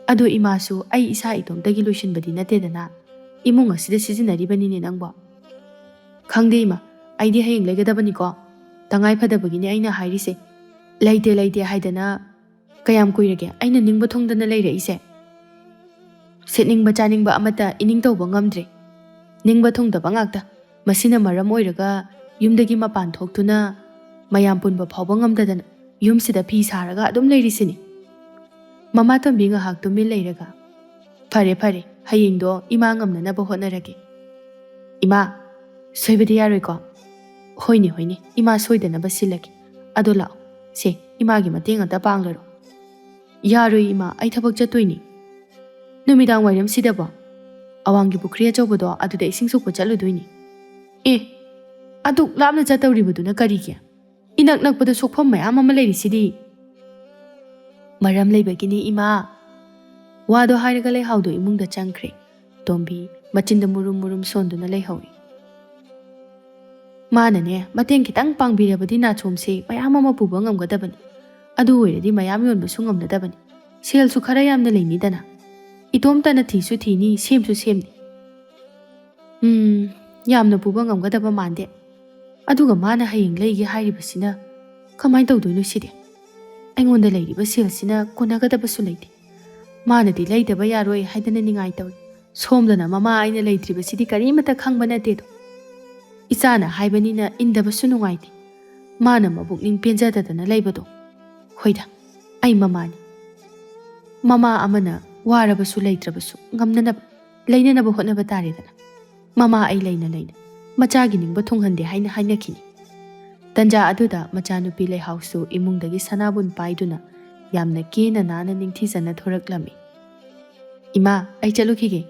ꯑꯗꯣ ꯏꯃꯥꯁꯨ ꯑꯩ ꯏꯁꯥ ꯏꯇꯣꯝꯇꯒꯤ ꯂꯣꯏꯁꯤꯟꯕꯗꯤ ꯅꯠꯇꯦꯗꯅ, ꯏꯃꯨꯡ ꯑꯁꯤꯗ ꯁꯤꯖꯤꯟꯅꯔꯤꯕꯅꯤꯅꯦ ꯅꯪꯕꯣ"꯫ "ꯈꯪꯗꯦ ꯏꯃꯥ, ꯑꯩꯗꯤ ꯍꯌꯦꯡ ꯂꯩꯒꯗꯕꯅꯤꯀꯣ, ꯇꯉꯥꯏ ꯐꯗꯕꯒꯤꯅꯦ ꯑꯩꯅ ꯍꯥꯏꯔꯤꯁꯦ"꯫ "ꯂꯩꯇꯦ ꯂꯩꯇꯦ ꯍꯥꯏꯗꯅ ꯀꯌꯥꯝ ꯀꯨꯏꯔꯒꯦ ꯑꯩꯅ ꯅꯤꯡꯕ ꯊꯨꯡꯗꯅ ꯂꯩꯔꯛꯏꯁꯦ? ꯁꯦꯠꯅꯤꯡꯕ ꯆꯥꯅꯤꯡꯕ ꯑꯃꯠꯇ ꯏꯅꯤꯡ ꯇꯧꯕ ꯉꯝꯗ꯭ꯔꯦ꯫ ꯅꯤꯡꯕ ꯊꯨꯡꯗꯕ ꯉꯥꯛꯇ꯫ ꯃꯁꯤꯅ ꯃꯔꯝ ꯑꯣꯏꯔꯒ ꯌꯨꯝꯗꯒꯤ ꯃꯄꯥꯟ ꯊꯣꯛꯇꯨꯅ ꯃꯌꯥꯝ ꯄꯨꯟꯕ ꯐꯥꯎꯕ ꯉꯝꯗꯗꯅ ꯌꯨꯝꯁꯤꯗ ꯐꯤ ꯁꯥꯔꯒ ꯑꯗꯨꯝ ꯂꯩꯔꯤꯁꯤꯅꯤ"꯫ ꯃꯃꯥ ꯇꯣꯝꯕꯤ ꯉꯥꯏꯍꯥꯛ ꯇꯨꯃꯤꯟ ꯂꯩꯔꯒ, "ꯐꯔꯦ, ꯐꯔꯦ, ꯍꯌꯦꯡꯗꯣ ꯏꯃꯥ ꯉꯝꯅꯅꯕ ꯍꯣꯠꯅꯔꯒꯦ꯫" "ꯏꯃꯥ, ꯁꯣꯏꯕꯗꯤ ꯌꯥꯔꯣꯏꯀꯣ?" "ꯍꯣꯏꯅꯦ, ꯍꯣꯏꯅꯦ, ꯏꯃꯥ ꯁꯣꯏꯗꯅꯕ ꯁꯤꯜꯂꯒꯦ꯫ ꯑꯗꯣ ꯂꯥꯛꯑꯣ, ꯁꯦ, ꯏꯃꯥꯒꯤ ꯃꯇꯦꯡ ꯑꯝꯇ ꯄꯥꯡꯂꯔꯣ꯫" "ꯌꯥꯔꯣꯏ ꯏꯃꯥ, ꯑꯩ ꯊꯕꯛ ꯆꯠꯇꯣꯏꯅꯤ꯫" "ꯅꯨꯃꯤꯗꯥꯡ ꯋꯥꯏꯔꯝꯁꯤꯗꯕꯣ?" "ꯑꯋꯥꯡꯒꯤ ꯄꯨꯈ꯭ꯔꯤ ꯑꯆꯧꯕꯗꯣ ꯑꯗꯨꯗ ꯏꯁꯤꯡ ꯁꯣꯛꯄ ꯆꯠꯂꯨꯗꯣꯏꯅꯤ꯫" "ꯑꯦ, ꯑꯗꯨꯛ ꯂꯥꯞꯅ ꯆꯠꯇꯧꯔꯤꯕꯗꯨꯅ ꯀꯔꯤꯒꯤ? ꯏꯅꯛ ꯅꯛꯄꯗ ꯁꯣꯛꯐꯝ ꯃꯌꯥꯝ ꯑꯃ ꯂꯩꯔꯤꯁꯤꯗꯤ꯫" "ꯃꯔꯝ ꯂꯩꯕꯒꯤꯅꯤ ꯏꯃꯥ꯫" ꯋꯥꯗꯣ ꯍꯥꯏꯔꯒ ꯂꯩꯍꯥꯎꯗꯣ ꯏꯃꯨꯡꯗ ꯆꯪꯈ꯭ꯔꯦ꯫ ꯇꯣꯝꯕꯤ ꯃꯆꯤꯟꯗ ꯃꯨꯔꯨꯝ ꯃꯨꯔꯨꯝ ꯁꯣꯟꯗꯨꯅ ꯂꯩꯍꯧꯏ꯫ "ꯃꯥꯅꯅꯦ, ꯃꯇꯦꯡ ꯈꯤꯇꯪ ꯄꯥꯡꯕꯤꯔꯕꯗꯤ ꯅꯥꯆꯣꯝꯁꯦ ꯃꯌꯥꯝ ꯑꯃ ꯄꯨꯕ ꯉꯝꯒꯗꯕꯅꯤ꯫ ꯑꯗꯨ ꯑꯣꯏꯔꯗꯤ ꯃꯌꯥꯝ ꯌꯣꯟꯕꯁꯨ ꯉꯝꯅꯗꯕꯅꯤ꯫ ꯁꯦꯜꯁꯨ ꯈꯔ ꯌꯥꯝꯅ ꯂꯩꯅꯤꯗꯅ꯫ ꯏꯇꯣꯝꯇꯅ ꯊꯤꯁꯨ ꯊꯤꯅꯤ, ꯁꯦꯝꯁꯨ ꯁꯦꯝꯅꯤ꯫ ꯎꯝ, ꯌꯥꯝꯅ ꯄꯨꯕ ꯉꯝꯒꯗꯕ ꯃꯥꯟꯗꯦ꯫ ꯑꯗꯨꯒ ꯃꯥꯅ ꯍꯌꯦꯡ ꯂꯩꯒꯦ ꯍꯥꯏꯔꯤꯕꯁꯤꯅ ꯀꯃꯥꯏꯅ ꯇꯧꯗꯣꯏꯅꯣ ꯁꯤꯗꯤ? ꯑꯩꯉꯣꯟꯗ ꯂꯩꯔꯤꯕ ꯁꯦꯜꯁꯤꯅ ꯀꯣꯟꯅꯒꯗꯕꯁꯨ ꯂꯩꯇꯦ꯫ ꯃꯥꯅꯗꯤ ꯂꯩꯗꯕ ꯌꯥꯔꯣꯏ ꯍꯥꯏꯗꯅ ꯅꯤꯡꯉꯥꯏ ꯇꯧꯔꯤ꯫ ꯁꯣꯝꯗꯅ ꯃꯃꯥ ꯑꯩꯅ ꯂꯩꯇ꯭ꯔꯤꯕꯁꯤꯗꯤ ꯀꯔꯤꯃꯠꯇ ꯈꯪꯕ ꯅꯠꯇꯦꯗꯣ꯫ ꯏꯆꯥꯅ ꯍꯥꯏꯕꯅꯤꯅ ꯏꯟꯗꯕꯁꯨ ꯅꯨꯡꯉꯥꯏꯇꯦ꯫ ꯃꯥꯅ ꯃꯕꯨꯛꯅꯤꯡ ꯄꯦꯟꯖꯗꯗꯅ ꯂꯩꯕꯗꯣ꯫ ꯍꯣꯏꯗ, ꯑꯩ ꯃꯃꯥꯅꯤ꯫ ꯃꯃꯥ ꯑꯃꯅ ꯋꯥꯔꯕꯁꯨ ꯂꯩꯇ꯭ꯔꯕꯁꯨ ꯉꯝꯅꯅꯕ, ꯂꯩꯅꯅꯕ ꯍꯣꯠꯅꯕ ꯇꯥꯔꯦꯗꯅ꯫ ꯃꯃꯥ ꯑꯩ ꯂꯩꯅ ꯂꯩꯅ ꯃꯆꯥꯒꯤ ꯅꯤꯡꯕ ꯊꯨꯡꯍꯟꯗꯦ ꯍꯥꯏꯅ ꯍꯥꯏꯅꯈꯤꯅꯤ꯫" ꯇꯟꯖꯥ ꯑꯗꯨꯗ ꯃꯆꯥꯅꯨꯄꯤ ꯂꯩꯍꯥꯎꯁꯨ ꯏꯃꯨꯡꯗꯒꯤ ꯁꯅꯥꯕꯨꯟ ꯄꯥꯏꯗꯨꯅ ꯌꯥꯝꯅ ꯀꯦꯅ ꯅꯥꯟꯅ ꯅꯤꯡꯊꯤꯖꯅ ꯊꯣꯔꯛꯂꯝꯃꯤ꯫ "ꯏꯃꯥ, ꯑꯩ ꯆꯠꯂꯨꯈꯤꯒꯦ꯫"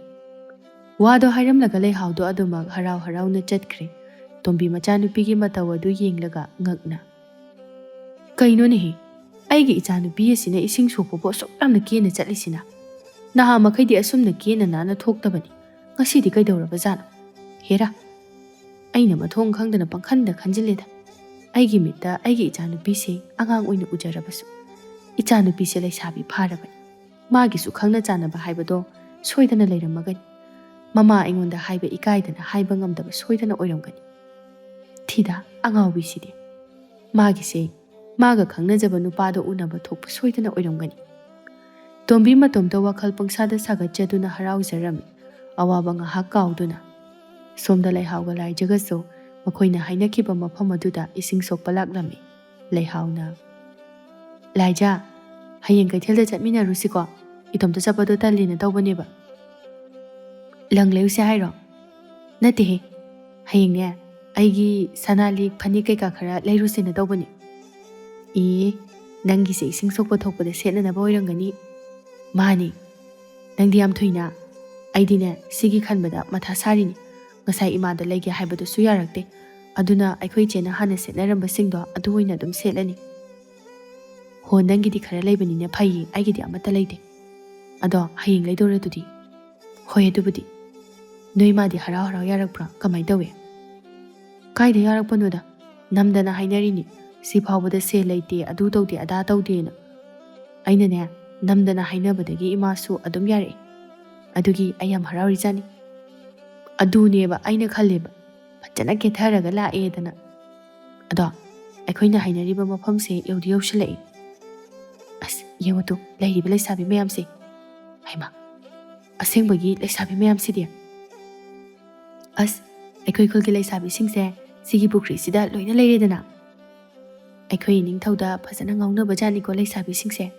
ꯋꯥꯗꯣ ꯍꯥꯏꯔꯝꯂꯒ ꯂꯩꯍꯥꯎꯗꯣ ꯑꯗꯨꯃꯛ ꯍꯔꯥꯎ ꯍꯔꯥꯎꯅ ꯆꯠꯈ꯭ꯔꯦ꯫ ꯇꯣꯝꯕꯤ ꯃꯆꯥꯅꯨꯄꯤꯒꯤ ꯃꯇꯧ ꯑꯗꯨ ꯌꯦꯡꯂꯒ ꯉꯛꯅ, "ꯀꯩꯅꯣꯅꯦꯍꯦ, ꯑꯩꯒꯤ ꯏꯆꯥꯅꯨꯄꯤ ꯑꯁꯤꯅ ꯏꯁꯤꯡ ꯁꯣꯛꯄꯕꯨ ꯑꯁꯨꯛ ꯌꯥꯝꯅ ꯀꯦꯅ ꯆꯠꯂꯤꯁꯤꯅ? ꯅꯍꯥ ꯃꯈꯩꯗꯤ ꯑꯁꯨꯝꯅ ꯀꯦꯅ ꯅꯥꯟꯅ ꯊꯣꯛꯇꯕꯅꯤ꯫ ꯉꯁꯤꯗꯤ ꯀꯩꯗꯧꯔꯕꯖꯥꯠꯅꯣ? ꯍꯦꯔꯥ, ꯑꯩꯅ ꯃꯊꯣꯡ ꯈꯪꯗꯅ ꯄꯪꯈꯟꯗ ꯈꯟꯖꯤꯜꯂꯦꯗ꯫ ꯑꯩꯒꯤ ꯃꯤꯠꯇ ꯑꯩꯒꯤ ꯏꯆꯥꯅꯨꯄꯤꯁꯦ ꯑꯉꯥꯡ ꯑꯣꯏꯅ ꯎꯖꯔꯕꯁꯨ, ꯏꯆꯥꯅꯨꯄꯤꯁꯦ ꯂꯩꯁꯥꯕꯤ ꯐꯥꯔꯕꯅꯤ꯫ ꯃꯥꯒꯤꯁꯨ ꯈꯪꯅ ꯆꯥꯟꯅꯕ ꯍꯥꯏꯕꯗꯣ ꯁꯣꯏꯗꯅ ꯂꯩꯔꯝꯃꯒꯅꯤ꯫ ꯃꯃꯥ ꯑꯩꯉꯣꯟꯗ ꯍꯥꯏꯕ ꯏꯀꯥꯏꯗꯅ ꯍꯥꯏꯕ ꯉꯝꯗꯕ ꯁꯣꯏꯗꯅ ꯑꯣꯏꯔꯝꯒꯅꯤ꯫ ꯊꯤꯗ, ꯑꯉꯥꯎꯕꯤꯁꯤꯗꯤ꯫ ꯃꯥꯒꯤꯁꯦ ꯃꯥꯒ ꯈꯪꯅꯖꯕ ꯅꯨꯄꯥꯗ ꯎꯅꯕ ꯊꯣꯛꯄ ꯁꯣꯏꯗꯅ ꯑꯣꯏꯔꯝꯒꯅꯤ꯫" ꯇꯣꯝꯕꯤ ꯃꯇꯣꯝꯇ ꯋꯥꯈꯜ ꯄꯪꯁꯥꯗ ꯁꯥꯒꯠꯆꯗꯨꯅ ꯍꯔꯥꯎꯖꯔꯝꯃꯤ, ꯑꯋꯥꯕ ꯉꯥꯏꯍꯥꯛ ꯀꯥꯎꯗꯨꯅ꯫ ꯁꯣꯝꯗ ꯂꯩꯍꯥꯎꯒ ꯂꯥꯏꯖꯒꯁꯨ ꯃꯈꯣꯏꯅ ꯍꯥꯏꯅꯈꯤꯕ ꯃꯐꯝ ꯑꯗꯨꯗ ꯏꯁꯤꯡ ꯁꯣꯛꯄ ꯂꯥꯛꯂꯝꯃꯤ꯫ ꯂꯩꯍꯥꯎꯅ, "ꯂꯥꯏꯖꯥ, ꯍꯌꯦꯡ ꯀꯩꯊꯦꯜꯗ ꯆꯠꯃꯤꯟꯅꯔꯨꯁꯤꯀꯣ?" ꯏꯇꯣꯝꯇ ꯆꯠꯄꯗꯣ ꯇꯜꯂꯦꯅ ꯇꯧꯕꯅꯦꯕ꯫ ꯂꯪ ꯂꯩꯔꯨꯁꯦ ꯍꯥꯏꯔꯣ? ꯅꯠꯇꯦꯍꯦ, ꯍꯌꯦꯡꯅꯦ ꯑꯩꯒꯤ ꯁꯅꯥ ꯂꯤꯛ ꯐꯅꯦꯛ ꯀꯩꯀꯥ ꯈꯔ ꯂꯩꯔꯨꯁꯦꯅ ꯇꯧꯕꯅꯦ꯫ ꯏ, ꯅꯪꯒꯤꯁꯦ ꯏꯁꯤꯡ ꯁꯣꯛꯄ ꯊꯣꯛꯄꯗ ꯁꯦꯠꯅꯅꯕ ꯑꯣꯏꯔꯝꯒꯅꯤ꯫ ꯃꯥꯅꯤ, ꯅꯪꯗꯤ ꯌꯥꯝ ꯊꯨꯏꯅ꯫ ꯑꯩꯗꯤꯅꯦ ꯁꯤꯒꯤ ꯈꯟꯕꯗ ꯃꯊꯥ ꯁꯥꯔꯤꯅꯤ꯫ ꯉꯁꯥꯏ ꯏꯃꯥꯗ ꯂꯩꯒꯦ ꯍꯥꯏꯕꯗꯨꯁꯨ ꯌꯥꯔꯛꯇꯦ꯫ ꯑꯗꯨꯅ ꯑꯩꯈꯣꯏ ꯏꯆꯦꯅ ꯍꯥꯟꯅ ꯁꯦꯠꯅꯔꯝꯕꯁꯤꯡꯗꯣ ꯑꯗꯨ ꯑꯣꯏꯅ ꯑꯗꯨꯝ ꯁꯦꯠꯂꯅꯤ꯫ ꯍꯣ, ꯅꯪꯒꯤꯗꯤ ꯈꯔ ꯂꯩꯕꯅꯤꯅ ꯐꯩꯌꯦ, ꯑꯩꯒꯤꯗꯤ ꯑꯃꯠꯇ ꯂꯩꯇꯦ꯫ ꯑꯗꯣ ꯍꯌꯦꯡ ꯂꯩꯗꯣꯔꯗꯨꯗꯤ? ꯍꯣꯏ, ꯑꯗꯨꯕꯨꯗꯤ꯫ ꯅꯣꯏ ꯃꯥꯗꯤ ꯍꯔꯥꯎ ꯍꯔꯥꯎ ꯌꯥꯔꯛꯄ꯭ꯔꯥ? ꯀꯃꯥꯏ ꯇꯧꯏ? ꯀꯥꯏꯗ ꯌꯥꯔꯛꯄꯅꯣꯗ? ꯅꯝꯗꯅ ꯍꯥꯏꯅꯔꯤꯅꯤ꯫ ꯁꯤ ꯐꯥꯎꯕꯗ ꯁꯦꯜ ꯂꯩꯇꯦ, ꯑꯗꯨ ꯇꯧꯗꯦ, ꯑꯗꯥ ꯇꯧꯗꯦꯅ꯫ ꯑꯩꯅꯅꯦ ꯅꯝꯗꯅ ꯍꯥꯏꯅꯕꯗꯒꯤ ꯏꯃꯥꯁꯨ ꯑꯗꯨꯝ ꯌꯥꯔꯛꯑꯦ꯫ ꯑꯗꯨꯒꯤ ꯑꯩ ꯌꯥꯝ ꯍꯔꯥꯎꯔꯤꯖꯥꯠꯅꯤ꯫ ꯑꯗꯨꯅꯦꯕ ꯑꯩꯅ ꯈꯜꯂꯦꯕ, ꯐꯖꯅ ꯀꯦꯊꯔꯒ ꯂꯥꯛꯑꯦꯗꯅ꯫ ꯑꯗꯣ ꯑꯩꯈꯣꯏꯅ ꯍꯥꯏꯅꯔꯤꯕ ꯃꯐꯝꯁꯦ ꯌꯧꯗꯤ ꯌꯧꯁꯤꯜꯂꯛꯑꯦ꯫ ꯑꯁ, ꯌꯦꯡꯉꯨ ꯇꯨ, ꯂꯩꯔꯤꯕ ꯂꯩꯁꯥꯕꯤ ꯃꯌꯥꯝꯁꯦ꯫ ꯍꯩꯃꯥ, ꯑꯁꯦꯡꯕꯒꯤ ꯂꯩꯁꯥꯕꯤ ꯃꯌꯥꯝꯁꯤꯗꯤ꯫ ꯑꯁ, ꯑꯩꯈꯣꯏ ꯈꯨꯜꯒꯤ ꯂꯩꯁꯥꯕꯤꯁꯤꯡꯁꯦ ꯁꯤꯒꯤ ꯄꯨꯈ꯭ꯔꯤꯁꯤꯗ ꯂꯣꯏꯅ ꯂꯩꯔꯦꯗꯅ꯫ ꯑꯩꯈꯣꯏ ꯏꯅꯤꯡꯊꯧꯗ ꯐꯖꯅ ꯉꯥꯎꯅꯕ ꯖꯥꯠꯅꯤꯀꯣ ꯂꯩꯁꯥꯕꯤꯁꯤꯡꯁꯦ꯫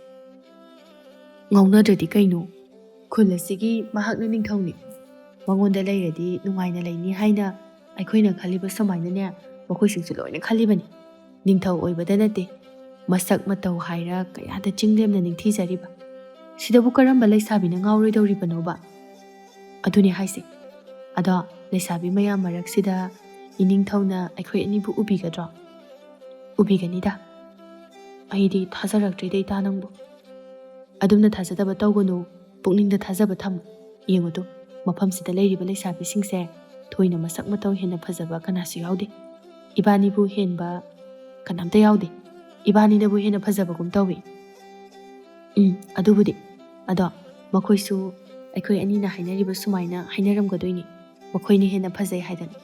ꯉꯥꯎꯅꯗ꯭ꯔꯗꯤ ꯀꯩꯅꯣ? ꯈꯨꯜ ꯑꯁꯤꯒꯤ ꯃꯍꯥꯛꯅ ꯅꯤꯡꯊꯧꯅꯤ꯫ ꯃꯉꯣꯟꯗ ꯂꯩꯔꯗꯤ ꯅꯨꯡꯉꯥꯏꯅ ꯂꯩꯅꯤ ꯍꯥꯏꯅ ꯑꯩꯈꯣꯏꯅ ꯈꯜꯂꯤꯕ ꯁꯨꯃꯥꯏꯅꯅꯦ ꯃꯈꯣꯏꯁꯤꯡꯁꯨ ꯂꯣꯏꯅ ꯈꯜꯂꯤꯕꯅꯤ꯫ ꯅꯤꯡꯊꯧ ꯑꯣꯏꯕꯗ ꯅꯠꯇꯦ, ꯃꯁꯛ ꯃꯇꯧ ꯍꯥꯏꯔ ꯀꯌꯥꯗ ꯆꯤꯡꯂꯦꯝꯅ ꯅꯤꯡꯊꯤꯖꯔꯤꯕ꯫ ꯁꯤꯗꯕꯨ ꯀꯔꯝꯕ ꯂꯩꯁꯥꯕꯤꯅ ꯉꯥꯎꯔꯣꯏꯗꯧꯔꯤꯕꯅꯣꯕ? ꯑꯗꯨꯅꯦ ꯍꯥꯏꯁꯦ꯫ ꯑꯗꯣ ꯂꯩꯁꯥꯕꯤ ꯃꯌꯥꯝ ꯃꯔꯛꯁꯤꯗ ꯏꯅꯤꯡꯊꯧꯅ ꯑꯩꯈꯣꯏ ꯑꯅꯤꯕꯨ ꯎꯕꯤꯒꯗ꯭ꯔꯣ? ꯎꯕꯤꯒꯅꯤꯗ꯫ ꯑꯩꯗꯤ ꯊꯥꯖꯔꯛꯇ꯭ꯔꯦꯗ, ꯏꯇꯥ, ꯅꯪꯕꯨ꯫ ꯑꯗꯨꯝꯅ ꯊꯥꯖꯗꯕ ꯇꯧꯒꯅꯨ, ꯄꯨꯛꯅꯤꯡꯗ ꯊꯥꯖꯕ ꯊꯝꯃꯨ꯫ ꯌꯦꯡꯉꯨ ꯇꯨ, ꯃꯐꯝꯁꯤꯗ ꯂꯩꯔꯤꯕ ꯂꯩꯁꯥꯕꯤꯁꯤꯡꯁꯦ ꯊꯣꯏꯅ ꯃꯁꯛ ꯃꯇꯧ ꯍꯦꯟꯅ ꯐꯖꯕ ꯀꯅꯥꯁꯨ ꯌꯥꯎꯗꯦ꯫ ꯏꯕꯥꯅꯤꯕꯨ ꯍꯦꯟꯕ ꯀꯅꯥꯝꯇ ꯌꯥꯎꯗꯦ꯫ ꯏꯕꯥꯅꯤꯅꯕꯨ ꯍꯦꯟꯅ ꯐꯖꯕꯒꯨꯝ ꯇꯧꯏ꯫ ꯎꯝ, ꯑꯗꯨꯕꯨꯗꯤ꯫ ꯑꯗꯣ ꯃꯈꯣꯏꯁꯨ ꯑꯩꯈꯣꯏ ꯑꯅꯤꯅ ꯍꯥꯏꯅꯔꯤꯕ ꯁꯨꯃꯥꯏꯅ ꯍꯥꯏꯅꯔꯝꯒꯗꯣꯏꯅꯤ, ꯃꯈꯣꯏꯅ ꯍꯦꯟꯅ ꯐꯖꯩ ꯍꯥꯏꯗꯅ꯫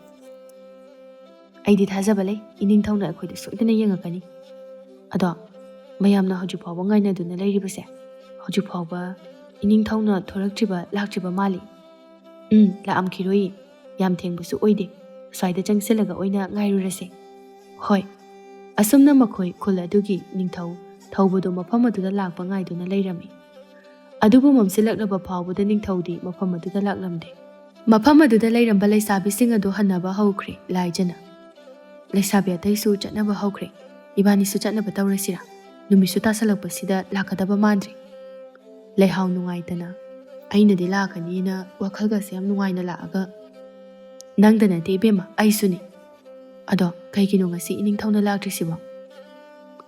ꯑꯩꯗꯤ ꯊꯥꯖꯕ ꯂꯩ, ꯏꯅꯤꯡꯊꯧꯅ ꯑꯩꯈꯣꯏꯗ ꯁꯣꯏꯗꯅ ꯌꯦꯡꯉꯛꯀꯅꯤ꯫ ꯑꯗꯣ ꯃꯌꯥꯝꯅ ꯍꯧꯖꯤꯛ ꯐꯥꯎꯕ ꯉꯥꯏꯅꯗꯨꯅ ꯂꯩꯔꯤꯕꯁꯦ, ꯍꯧꯖꯤꯛ ꯐꯥꯎꯕ ꯏꯅꯤꯡꯊꯧꯅ ꯊꯣꯔꯛꯇ꯭ꯔꯤꯕ, ꯂꯥꯛꯇ꯭ꯔꯤꯕ ꯃꯥꯜꯂꯤ꯫ ꯎꯝ, ꯂꯥꯛꯑꯝꯈꯤꯔꯣꯏꯌꯦ꯫ ꯌꯥꯝ ꯊꯦꯡꯕꯁꯨ ꯑꯣꯏꯗꯦ꯫ ꯑꯁ꯭ꯋꯥꯏꯗ ꯆꯪꯁꯤꯜꯂꯒ ꯑꯣꯏꯅ ꯉꯥꯏꯔꯨꯔꯁꯦ꯫ ꯍꯣꯏ꯫ ꯑꯁꯨꯝꯅ ꯃꯈꯣꯏ ꯈꯨꯜ ꯑꯗꯨꯒꯤ ꯅꯤꯡꯊꯧ ꯊꯧꯕꯗꯨ ꯃꯐꯝ ꯑꯗꯨꯗ ꯂꯥꯛꯄ ꯉꯥꯏꯗꯨꯅ ꯂꯩꯔꯝꯃꯤ꯫ ꯑꯗꯨꯕꯨ ꯃꯝꯁꯤꯜꯂꯛꯂꯕ ꯐꯥꯎꯕꯗ ꯅꯤꯡꯊꯧꯗꯤ ꯃꯐꯝ ꯑꯗꯨꯗ ꯂꯥꯛꯂꯝꯗꯦ꯫ ꯃꯐꯝ ꯑꯗꯨꯗ ꯂꯩꯔꯝꯕ ꯂꯩꯁꯥꯕꯤꯁꯤꯡ ꯑꯗꯨ ꯍꯟꯅꯕ ꯍꯧꯈ꯭ꯔꯦ꯫ ꯂꯥꯏꯖꯅ, "ꯂꯩꯁꯥꯕꯤ ꯑꯇꯩꯁꯨ ꯆꯠꯅꯕ ꯍꯧꯈ꯭ꯔꯦ꯫ ꯏꯕꯥꯅꯤꯁꯨ ꯆꯠꯅꯕ ꯇꯧꯔꯁꯤꯔꯥ? ꯅꯨꯃꯤꯠꯁꯨ ꯇꯥꯁꯜꯂꯛꯄꯁꯤꯗ ꯂꯥꯛꯀꯗꯕ ꯃꯥꯟꯗ꯭ꯔꯦ꯫" ꯂꯩꯍꯥꯎ ꯅꯨꯡꯉꯥꯏꯇꯅ, "ꯑꯩꯅꯗꯤ ꯂꯥꯛꯀꯅꯤꯅ ꯋꯥꯈꯜꯒꯁꯦ ꯌꯥꯝ ꯅꯨꯡꯉꯥꯏꯅ ꯂꯥꯛꯑꯒ ꯅꯪꯗ ꯅꯠꯇꯦ ꯏꯕꯦꯝꯃ, ꯑꯩꯁꯨꯅꯤ꯫ ꯑꯗꯣ ꯀꯩꯒꯤꯅꯣ ꯉꯁꯤ ꯏꯅꯤꯡꯊꯧꯅ ꯂꯥꯛꯇ꯭ꯔꯤꯁꯤꯕꯣ?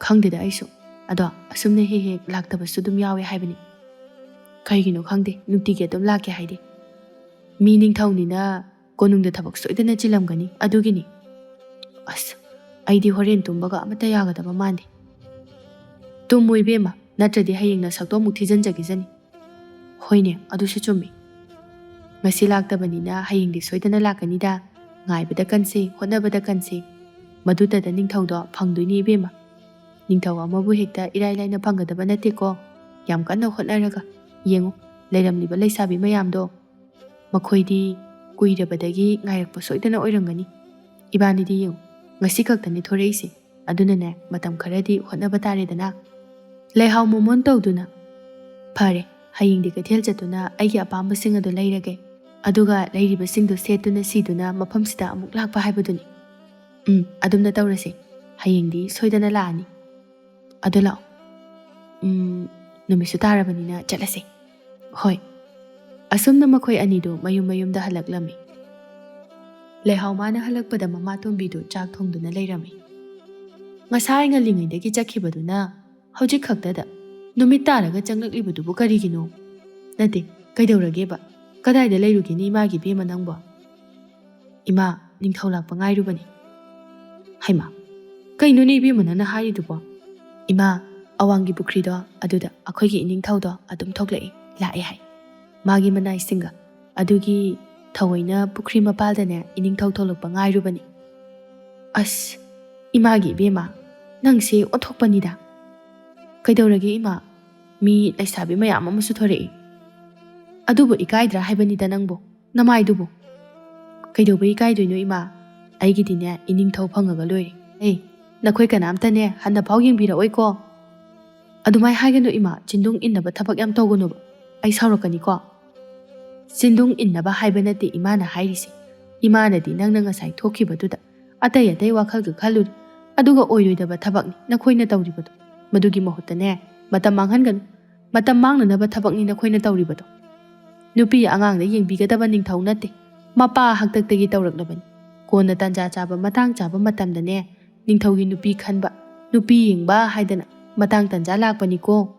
ꯈꯪꯗꯦꯗ ꯑꯩꯁꯨ꯫ ꯑꯗꯣ ꯑꯁꯨꯝꯅ ꯍꯦꯛ ꯍꯦꯛ ꯂꯥꯛꯇꯕꯁꯨ ꯑꯗꯨꯝ ꯌꯥꯎꯋꯦ ꯍꯥꯏꯕꯅꯤ꯫" "ꯀꯩꯒꯤꯅꯣ ꯈꯪꯗꯦ, ꯅꯨꯡꯇꯤꯒꯤ ꯑꯗꯨꯝ ꯂꯥꯛꯀꯦ ꯍꯥꯏꯗꯤ꯫ ꯃꯤ ꯅꯤꯡꯊꯧꯅꯤꯅ ꯀꯣꯅꯨꯡꯗ ꯊꯕꯛ ꯁꯣꯏꯗꯅ ꯆꯤꯜꯂꯝꯒꯅꯤ, ꯑꯗꯨꯒꯤꯅꯤ꯫ ꯑꯁ, ꯑꯩꯗꯤ ꯍꯣꯔꯦꯟ ꯇꯨꯝꯕꯒ ꯑꯃꯠꯇ ꯌꯥꯒꯗꯕ ꯃꯥꯟꯗꯦ꯫" "ꯇꯨꯝꯃꯨ ꯏꯕꯦꯝꯃ, ꯅꯠꯇ꯭ꯔꯗꯤ ꯍꯌꯦꯡ ꯅꯁꯛꯇꯣ ꯑꯃꯨꯛ ꯊꯤꯖꯤꯟꯖꯈꯤꯖꯅꯤ꯫" "ꯍꯣꯏꯅꯦ, ꯑꯗꯨꯁꯨ ꯆꯨꯝꯃꯤ꯫ ꯉꯁꯤ ꯂꯥꯛꯇꯕꯅꯤꯅ ꯍꯌꯦꯡꯗꯤ ꯁꯣꯏꯗꯅ ꯂꯥꯛꯀꯅꯤꯗ꯫ ꯉꯥꯏꯕꯗ ꯀꯟꯁꯦ, ꯍꯣꯠꯅꯕꯗ ꯀꯟꯁꯦ꯫ ꯃꯗꯨꯇꯗ ꯅꯤꯡꯊꯧꯗꯣ ꯐꯪꯗꯣꯏꯅꯤ ꯏꯕꯦꯝꯃ꯫ ꯅꯤꯡꯊꯧ ꯑꯃꯕꯨ ꯍꯦꯛꯇ ꯏꯔꯥꯏ ꯂꯥꯏꯅ ꯐꯪꯒꯗꯕ ꯅꯠꯇꯦꯀꯣ꯫ ꯌꯥꯝ ꯀꯟꯅ ꯍꯣꯠꯅꯔꯒ ꯌꯦꯡꯉꯨ, ꯂꯩꯔꯝꯂꯤꯕ ꯂꯩꯁꯥꯕꯤ ꯃꯌꯥꯝꯗꯣ, ꯃꯈꯣꯏꯗꯤ ꯀꯨꯏꯔꯕꯗꯒꯤ ꯉꯥꯏꯔꯛꯄ ꯁꯣꯏꯗꯅ ꯑꯣꯏꯔꯝꯒꯅꯤ꯫ ꯏꯕꯥꯅꯤꯗꯤ ꯌꯦꯡꯉꯨ, ꯉꯁꯤ ꯈꯛꯇꯅꯤ ꯊꯣꯔꯛꯏꯁꯦ꯫ ꯑꯗꯨꯅꯅꯦ, ꯃꯇꯝ ꯈꯔꯗꯤ ꯍꯣꯠꯅꯕ ꯇꯥꯔꯦꯗꯅ꯫" ꯂꯩꯍꯥꯎ ꯃꯣꯃꯣꯟ ꯇꯧꯗꯨꯅ, "ꯐꯔꯦ, ꯍꯌꯦꯡꯗꯤ ꯀꯩꯊꯦꯜ ꯆꯠꯇꯨꯅ ꯑꯩꯒꯤ ꯑꯄꯥꯝꯕꯁꯤꯡ ꯑꯗꯨ ꯂꯩꯔꯒꯦ꯫ ꯑꯗꯨꯒ ꯂꯩꯔꯤꯕꯁꯤꯡꯗꯨ ꯁꯦꯠꯇꯨꯅ ꯁꯤꯗꯨꯅ ꯃꯐꯝꯁꯤꯗ ꯑꯃꯨꯛ ꯂꯥꯛꯄ ꯍꯥꯏꯕꯗꯨꯅꯤ꯫ ꯎꯝ, ꯑꯗꯨꯝꯅ ꯇꯧꯔꯁꯦ꯫ ꯍꯌꯦꯡꯗꯤ ꯁꯣꯏꯗꯅ ꯂꯥꯛꯑꯅꯤ꯫ ꯑꯗꯣ ꯂꯥꯛꯑꯣ꯫ ꯎꯝ, ꯅꯨꯃꯤꯠꯁꯨ ꯇꯥꯔꯕꯅꯤꯅ ꯆꯠꯂꯁꯦ꯫" ꯍꯣꯏ꯫ ꯑꯁꯨꯝꯅ ꯃꯈꯣꯏ ꯑꯅꯤꯗꯨ ꯃꯌꯨꯝ ꯃꯌꯨꯝꯗ ꯍꯜꯂꯛꯂꯝꯃꯤ꯫ ꯂꯩꯍꯥꯎ ꯃꯥꯅ ꯍꯜꯂꯛꯄꯗ ꯃꯃꯥ ꯇꯣꯝꯕꯤꯗꯨ ꯆꯥꯛ ꯊꯣꯡꯗꯨꯅ ꯂꯩꯔꯝꯃꯤ꯫ "ꯉꯁꯥꯏ ꯉꯜꯂꯤꯉꯩꯗꯒꯤ ꯆꯠꯈꯤꯕꯗꯨꯅ ꯍꯧꯖꯤꯛ ꯈꯛꯇꯗ ꯅꯨꯃꯤꯠ ꯇꯥꯔꯒ ꯆꯪꯂꯛꯂꯤꯕꯗꯨꯕꯨ ꯀꯔꯤꯒꯤꯅꯣ? ꯅꯠꯇꯦ, ꯀꯩꯗꯧꯔꯒꯦꯕ? ꯀꯗꯥꯏꯗ ꯂꯩꯔꯨꯒꯦꯅꯦ ꯏꯃꯥꯒꯤ ꯏꯕꯦꯝꯃ ꯅꯪꯕꯣ?" "ꯏꯃꯥ, ꯅꯤꯡꯊꯧ ꯂꯥꯛꯄ ꯉꯥꯏꯔꯨꯕꯅꯤ꯫" "ꯍꯩꯃꯥ, ꯀꯩꯅꯣꯅꯦ ꯏꯕꯦꯝꯃ ꯅꯪꯅ ꯍꯥꯏꯔꯤꯗꯨꯕꯣ?" "ꯏꯃꯥ, ꯑꯋꯥꯡꯒꯤ ꯄꯨꯈ꯭ꯔꯤꯗꯣ ꯑꯗꯨꯗ ꯑꯩꯈꯣꯏꯒꯤ ꯏꯅꯤꯡꯊꯧꯗꯣ ꯑꯗꯨꯝ ꯊꯣꯛꯂꯛꯑꯦ, ꯂꯥꯛꯑꯦ ꯍꯥꯏ, ꯃꯥꯒꯤ ꯃꯅꯥꯏꯁꯤꯡꯒ꯫ ꯑꯗꯨꯒꯤ ꯊꯑꯣꯏꯅ ꯄꯨꯈ꯭ꯔꯤ ꯃꯄꯥꯜꯗꯅꯦ ꯏꯅꯤꯡꯊꯧ ꯊꯣꯛꯂꯛꯄ ꯉꯥꯏꯔꯨꯕꯅꯤ꯫" "ꯑꯁ, ꯏꯃꯥꯒꯤ ꯏꯕꯦꯝꯃ, ꯅꯪꯁꯦ ꯑꯣꯟꯊꯣꯛꯄꯅꯤꯗ꯫ ꯀꯩꯗꯧꯔꯒꯦ ꯏꯃꯥ? ꯃꯤ ꯂꯩꯁꯥꯕꯤ ꯃꯌꯥꯝ ꯑꯃꯁꯨ ꯊꯣꯔꯛꯏ꯫ ꯑꯗꯨꯕꯨ ꯏꯀꯥꯏꯗ꯭ꯔꯥ ꯍꯥꯏꯕꯅꯤꯗ ꯅꯪꯕꯨ, ꯅꯃꯥꯏꯗꯨꯕꯨ?" "ꯀꯩꯗꯧꯕ ꯏꯀꯥꯏꯗꯣꯏꯅꯣ ꯏꯃꯥ? ꯑꯩꯒꯤꯗꯤꯅꯦ ꯏꯅꯤꯡꯊꯧ ꯐꯪꯉꯒ ꯂꯣꯏꯔꯦ꯫ ꯑꯦ, ꯅꯈꯣꯏ ꯀꯅꯥꯝꯇꯅꯦ ꯍꯟꯅ ꯐꯥꯎ ꯌꯦꯡꯕꯤꯔꯛꯑꯣꯏꯀꯣ꯫" "ꯑꯗꯨꯃꯥꯏ ꯍꯥꯏꯒꯅꯨ ꯏꯃꯥ, ꯆꯤꯟꯗꯨꯡ ꯏꯟꯅꯕ ꯊꯕꯛ ꯌꯥꯝ ꯇꯧꯒꯅꯨꯕ꯫ ꯑꯩ ꯁꯥꯎꯔꯛꯀꯅꯤꯀꯣ꯫ ꯆꯤꯟꯗꯨꯡ ꯏꯟꯅꯕ ꯍꯥꯏꯕ ꯅꯠꯇꯦ ꯏꯃꯥꯅ ꯍꯥꯏꯔꯤꯁꯦ꯫ ꯏꯃꯥꯅꯗꯤ ꯅꯪꯅ ꯉꯁꯥꯏ ꯊꯣꯛꯈꯤꯕꯗꯨꯗ ꯑꯇꯩ ꯑꯇꯩ ꯋꯥꯈꯜꯒ ꯈꯜꯂꯨꯔꯦ꯫ ꯑꯗꯨꯒ ꯑꯣꯏꯔꯣꯏꯗꯕ ꯊꯕꯛꯅꯤ ꯅꯈꯣꯏꯅ ꯇꯧꯔꯤꯕꯗꯣ꯫ ꯃꯗꯨꯒꯤ ꯃꯍꯨꯠꯇꯅꯦ, ꯃꯇꯝ ꯃꯥꯡꯍꯟꯒꯅꯨ꯫ ꯃꯇꯝ ꯃꯥꯡꯅꯅꯕ ꯊꯕꯛꯅꯤ ꯅꯈꯣꯏꯅ ꯇꯧꯔꯤꯕꯗꯣ꯫ ꯅꯨꯄꯤ ꯑꯉꯥꯡꯗ ꯌꯦꯡꯕꯤꯒꯗꯕ ꯅꯤꯡꯊꯧ ꯅꯠꯇꯦ꯫ ꯃꯄꯥ ꯍꯥꯛꯇꯛꯇꯒꯤ ꯇꯧꯔꯛꯂꯕꯅꯤ꯫ ꯀꯣꯟꯅ ꯇꯥꯟꯖꯥ ꯆꯥꯕ, ꯃꯇꯥꯡ ꯆꯥꯕ ꯃꯇꯝꯗꯅꯦ, ꯅꯤꯡꯊꯧꯒꯤ ꯅꯨꯄꯤ ꯈꯟꯕ, ꯅꯨꯄꯤ ꯌꯦꯡꯕ ꯍꯥꯏꯗꯅ ꯃꯇꯥꯡ ꯇꯥꯟꯖꯥ ꯂꯥꯛꯄꯅꯤꯀꯣ꯫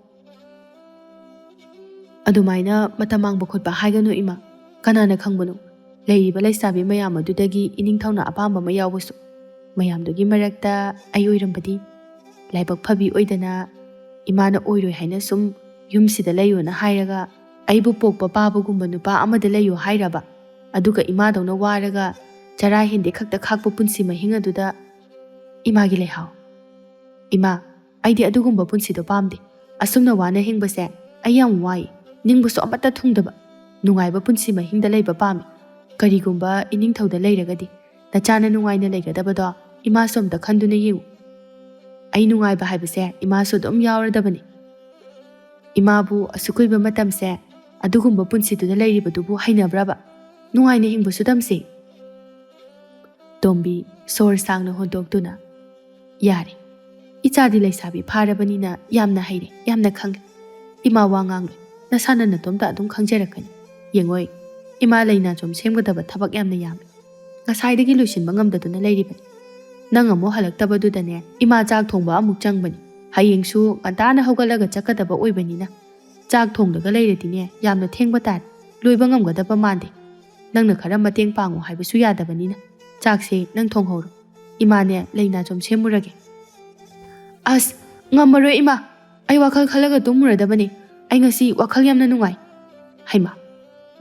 ꯑꯗꯨꯃꯥꯏꯅ ꯃꯇꯝ ꯃꯥꯡꯕ ꯈꯣꯠꯄ ꯍꯥꯏꯒꯅꯨ ꯏꯃꯥ꯫ ꯀꯅꯥꯅ ꯈꯪꯕꯅꯣ, ꯂꯩꯔꯤꯕ ꯂꯩꯁꯥꯕꯤ ꯃꯌꯥꯝ ꯑꯗꯨꯗꯒꯤ ꯏꯅꯤꯡꯊꯧꯅ ꯑꯄꯥꯝꯕ ꯑꯃ ꯌꯥꯎꯕꯁꯨ꯫ ꯃꯌꯥꯝꯗꯨꯒꯤ ꯃꯔꯛꯇ ꯑꯩ ꯑꯣꯏꯔꯝꯕꯗꯤ꯫ ꯂꯥꯏꯕꯛ ꯐꯕꯤ ꯑꯣꯏꯗꯅ ꯏꯃꯥꯅ ꯑꯣꯏꯔꯣꯏ ꯍꯥꯏꯅ ꯁꯨꯝ ꯌꯨꯝꯁꯤꯗ ꯂꯩꯌꯣꯅ ꯍꯥꯏꯔꯒ, ꯑꯩꯕꯨ ꯄꯣꯛꯄ ꯄꯥꯕꯒꯨꯝꯕ ꯅꯨꯄꯥ ꯑꯃꯗ ꯂꯩꯌꯣ ꯍꯥꯏꯔꯕ? ꯑꯗꯨꯒ ꯏꯃꯥꯗꯧꯅ ꯋꯥꯔꯒ ꯆꯔꯥ ꯍꯦꯟꯗꯦ ꯈꯛꯇ ꯈꯥꯛꯄ ꯄꯨꯟꯁꯤ ꯃꯍꯤꯡ ꯑꯗꯨꯗ ꯏꯃꯥꯒꯤ ꯂꯩꯍꯥꯎ꯫ ꯏꯃꯥ, ꯑꯩꯗꯤ ꯑꯗꯨꯒꯨꯝꯕ ꯄꯨꯟꯁꯤꯗꯣ ꯄꯥꯝꯗꯦ꯫ ꯑꯁꯨꯝꯅ ꯋꯥꯅ ꯍꯤꯡꯕꯁꯦ ꯑꯩ ꯌꯥꯝ ꯋꯥꯏ꯫ ꯅꯤꯡꯕꯁꯨ ꯑꯃꯠꯇ ꯊꯨꯡꯗꯕ ꯅꯨꯡꯉꯥꯏꯕ ꯄꯨꯟꯁꯤ ꯃꯍꯤꯡꯗ ꯂꯩꯕ ꯄꯥꯝꯃꯤ꯫ ꯀꯔꯤꯒꯨꯝꯕ ꯏꯅꯤꯡꯊꯧꯗ ꯂꯩꯔꯒꯗꯤ ꯅꯆꯥꯅ ꯅꯨꯡꯉꯥꯏꯅ ꯂꯩꯒꯗꯕꯗꯣ ꯏꯃꯥꯁꯨ ꯑꯝꯇ ꯈꯟꯗꯨꯅ ꯌꯦꯡꯉꯨ꯫ ꯑꯩ ꯅꯨꯡꯉꯥꯏꯕ ꯍꯥꯏꯕꯁꯦ ꯏꯃꯥꯁꯨ ꯑꯗꯨꯝ ꯌꯥꯎꯔꯗꯕꯅꯤ꯫ ꯏꯃꯥꯕꯨ ꯑꯁꯨꯛ ꯀꯨꯏꯕ ꯃꯇꯝꯁꯦ ꯑꯗꯨꯒꯨꯝꯕ ꯄꯨꯟꯁꯤꯗꯨꯗ ꯂꯩꯔꯤꯕꯗꯨꯕꯨ ꯍꯩꯅꯕ꯭ꯔꯕ? ꯅꯨꯡꯉꯥꯏꯅ ꯍꯤꯡꯕꯁꯨ ꯇꯝꯁꯤ꯫ ꯇꯣꯝꯕꯤ ꯁꯣꯔ ꯁꯥꯡꯅ ꯍꯣꯟꯗꯣꯛꯇꯨꯅ, "ꯌꯥꯔꯦ, ꯏꯆꯥꯗꯤ ꯂꯩꯁꯥꯕꯤ ꯐꯥꯔꯕꯅꯤꯅ ꯌꯥꯝꯅ ꯍꯩꯔꯦ, ꯌꯥꯝꯅ ꯈꯪꯂꯦ꯫ ꯏꯃꯥ ꯋꯥ ꯉꯥꯡꯂꯣꯏ, ꯅꯁꯥꯅ ꯅꯇꯣꯝꯇ ꯑꯗꯨꯝ ꯈꯪꯖꯔꯛꯀꯅꯤ꯫ ꯌꯦꯡꯉꯣꯏ, ꯏꯃꯥ ꯂꯩ ꯅꯥꯆꯣꯝ ꯁꯦꯝꯒꯗꯕ ꯊꯕꯛ ꯌꯥꯝꯅ ꯌꯥꯝꯃꯤ꯫ ꯉꯁꯥꯏꯗꯒꯤ ꯂꯣꯏꯁꯤꯟꯕ ꯉꯝꯗꯗꯨꯅ ꯂꯩꯔꯤꯕꯅꯤ꯫ ꯅꯪ ꯑꯃꯨꯛ ꯍꯜꯂꯛꯇꯕꯗꯨꯗꯅꯦ ꯏꯃꯥ ꯆꯥꯛ ꯊꯣꯡꯕ ꯑꯃꯨꯛ ꯆꯪꯕꯅꯤ꯫ ꯍꯌꯦꯡꯁꯨ ꯉꯟꯇꯥꯅ ꯍꯧꯒꯠꯂꯒ ꯆꯠꯀꯗꯕ ꯑꯣꯏꯕꯅꯤꯅ ꯆꯥꯛ ꯊꯣꯡꯂꯒ ꯂꯩꯔꯗꯤꯅꯦ ꯌꯥꯝꯅ ꯊꯦꯡꯕ ꯇꯥꯔꯦ, ꯂꯣꯏꯕ ꯉꯝꯒꯗꯕ ꯃꯥꯟꯗꯦ꯫ ꯅꯪꯅ ꯈꯔ ꯃꯇꯦꯡ ꯄꯥꯡꯉꯨ ꯍꯥꯏꯕꯁꯨ ꯌꯥꯗꯕꯅꯤꯅ ꯆꯥꯛꯁꯦ ꯅꯪ ꯊꯣꯡꯍꯧꯔꯣ꯫ ꯏꯃꯥꯅꯦ ꯂꯩ ꯅꯥꯆꯣꯝ ꯁꯦꯝꯃꯨꯔꯒꯦ꯫" "ꯑꯁ, ꯉꯝꯃꯔꯣꯏ ꯏꯃꯥ, ꯑꯩ ꯋꯥꯈꯜ ꯈꯜꯂꯒ ꯇꯨꯝꯃꯨꯔꯗꯕꯅꯤ꯫ ꯑꯩ ꯉꯁꯤ ꯋꯥꯈꯜ ꯌꯥꯝꯅ ꯅꯨꯡꯉꯥꯏ꯫" "ꯍꯩꯃꯥ,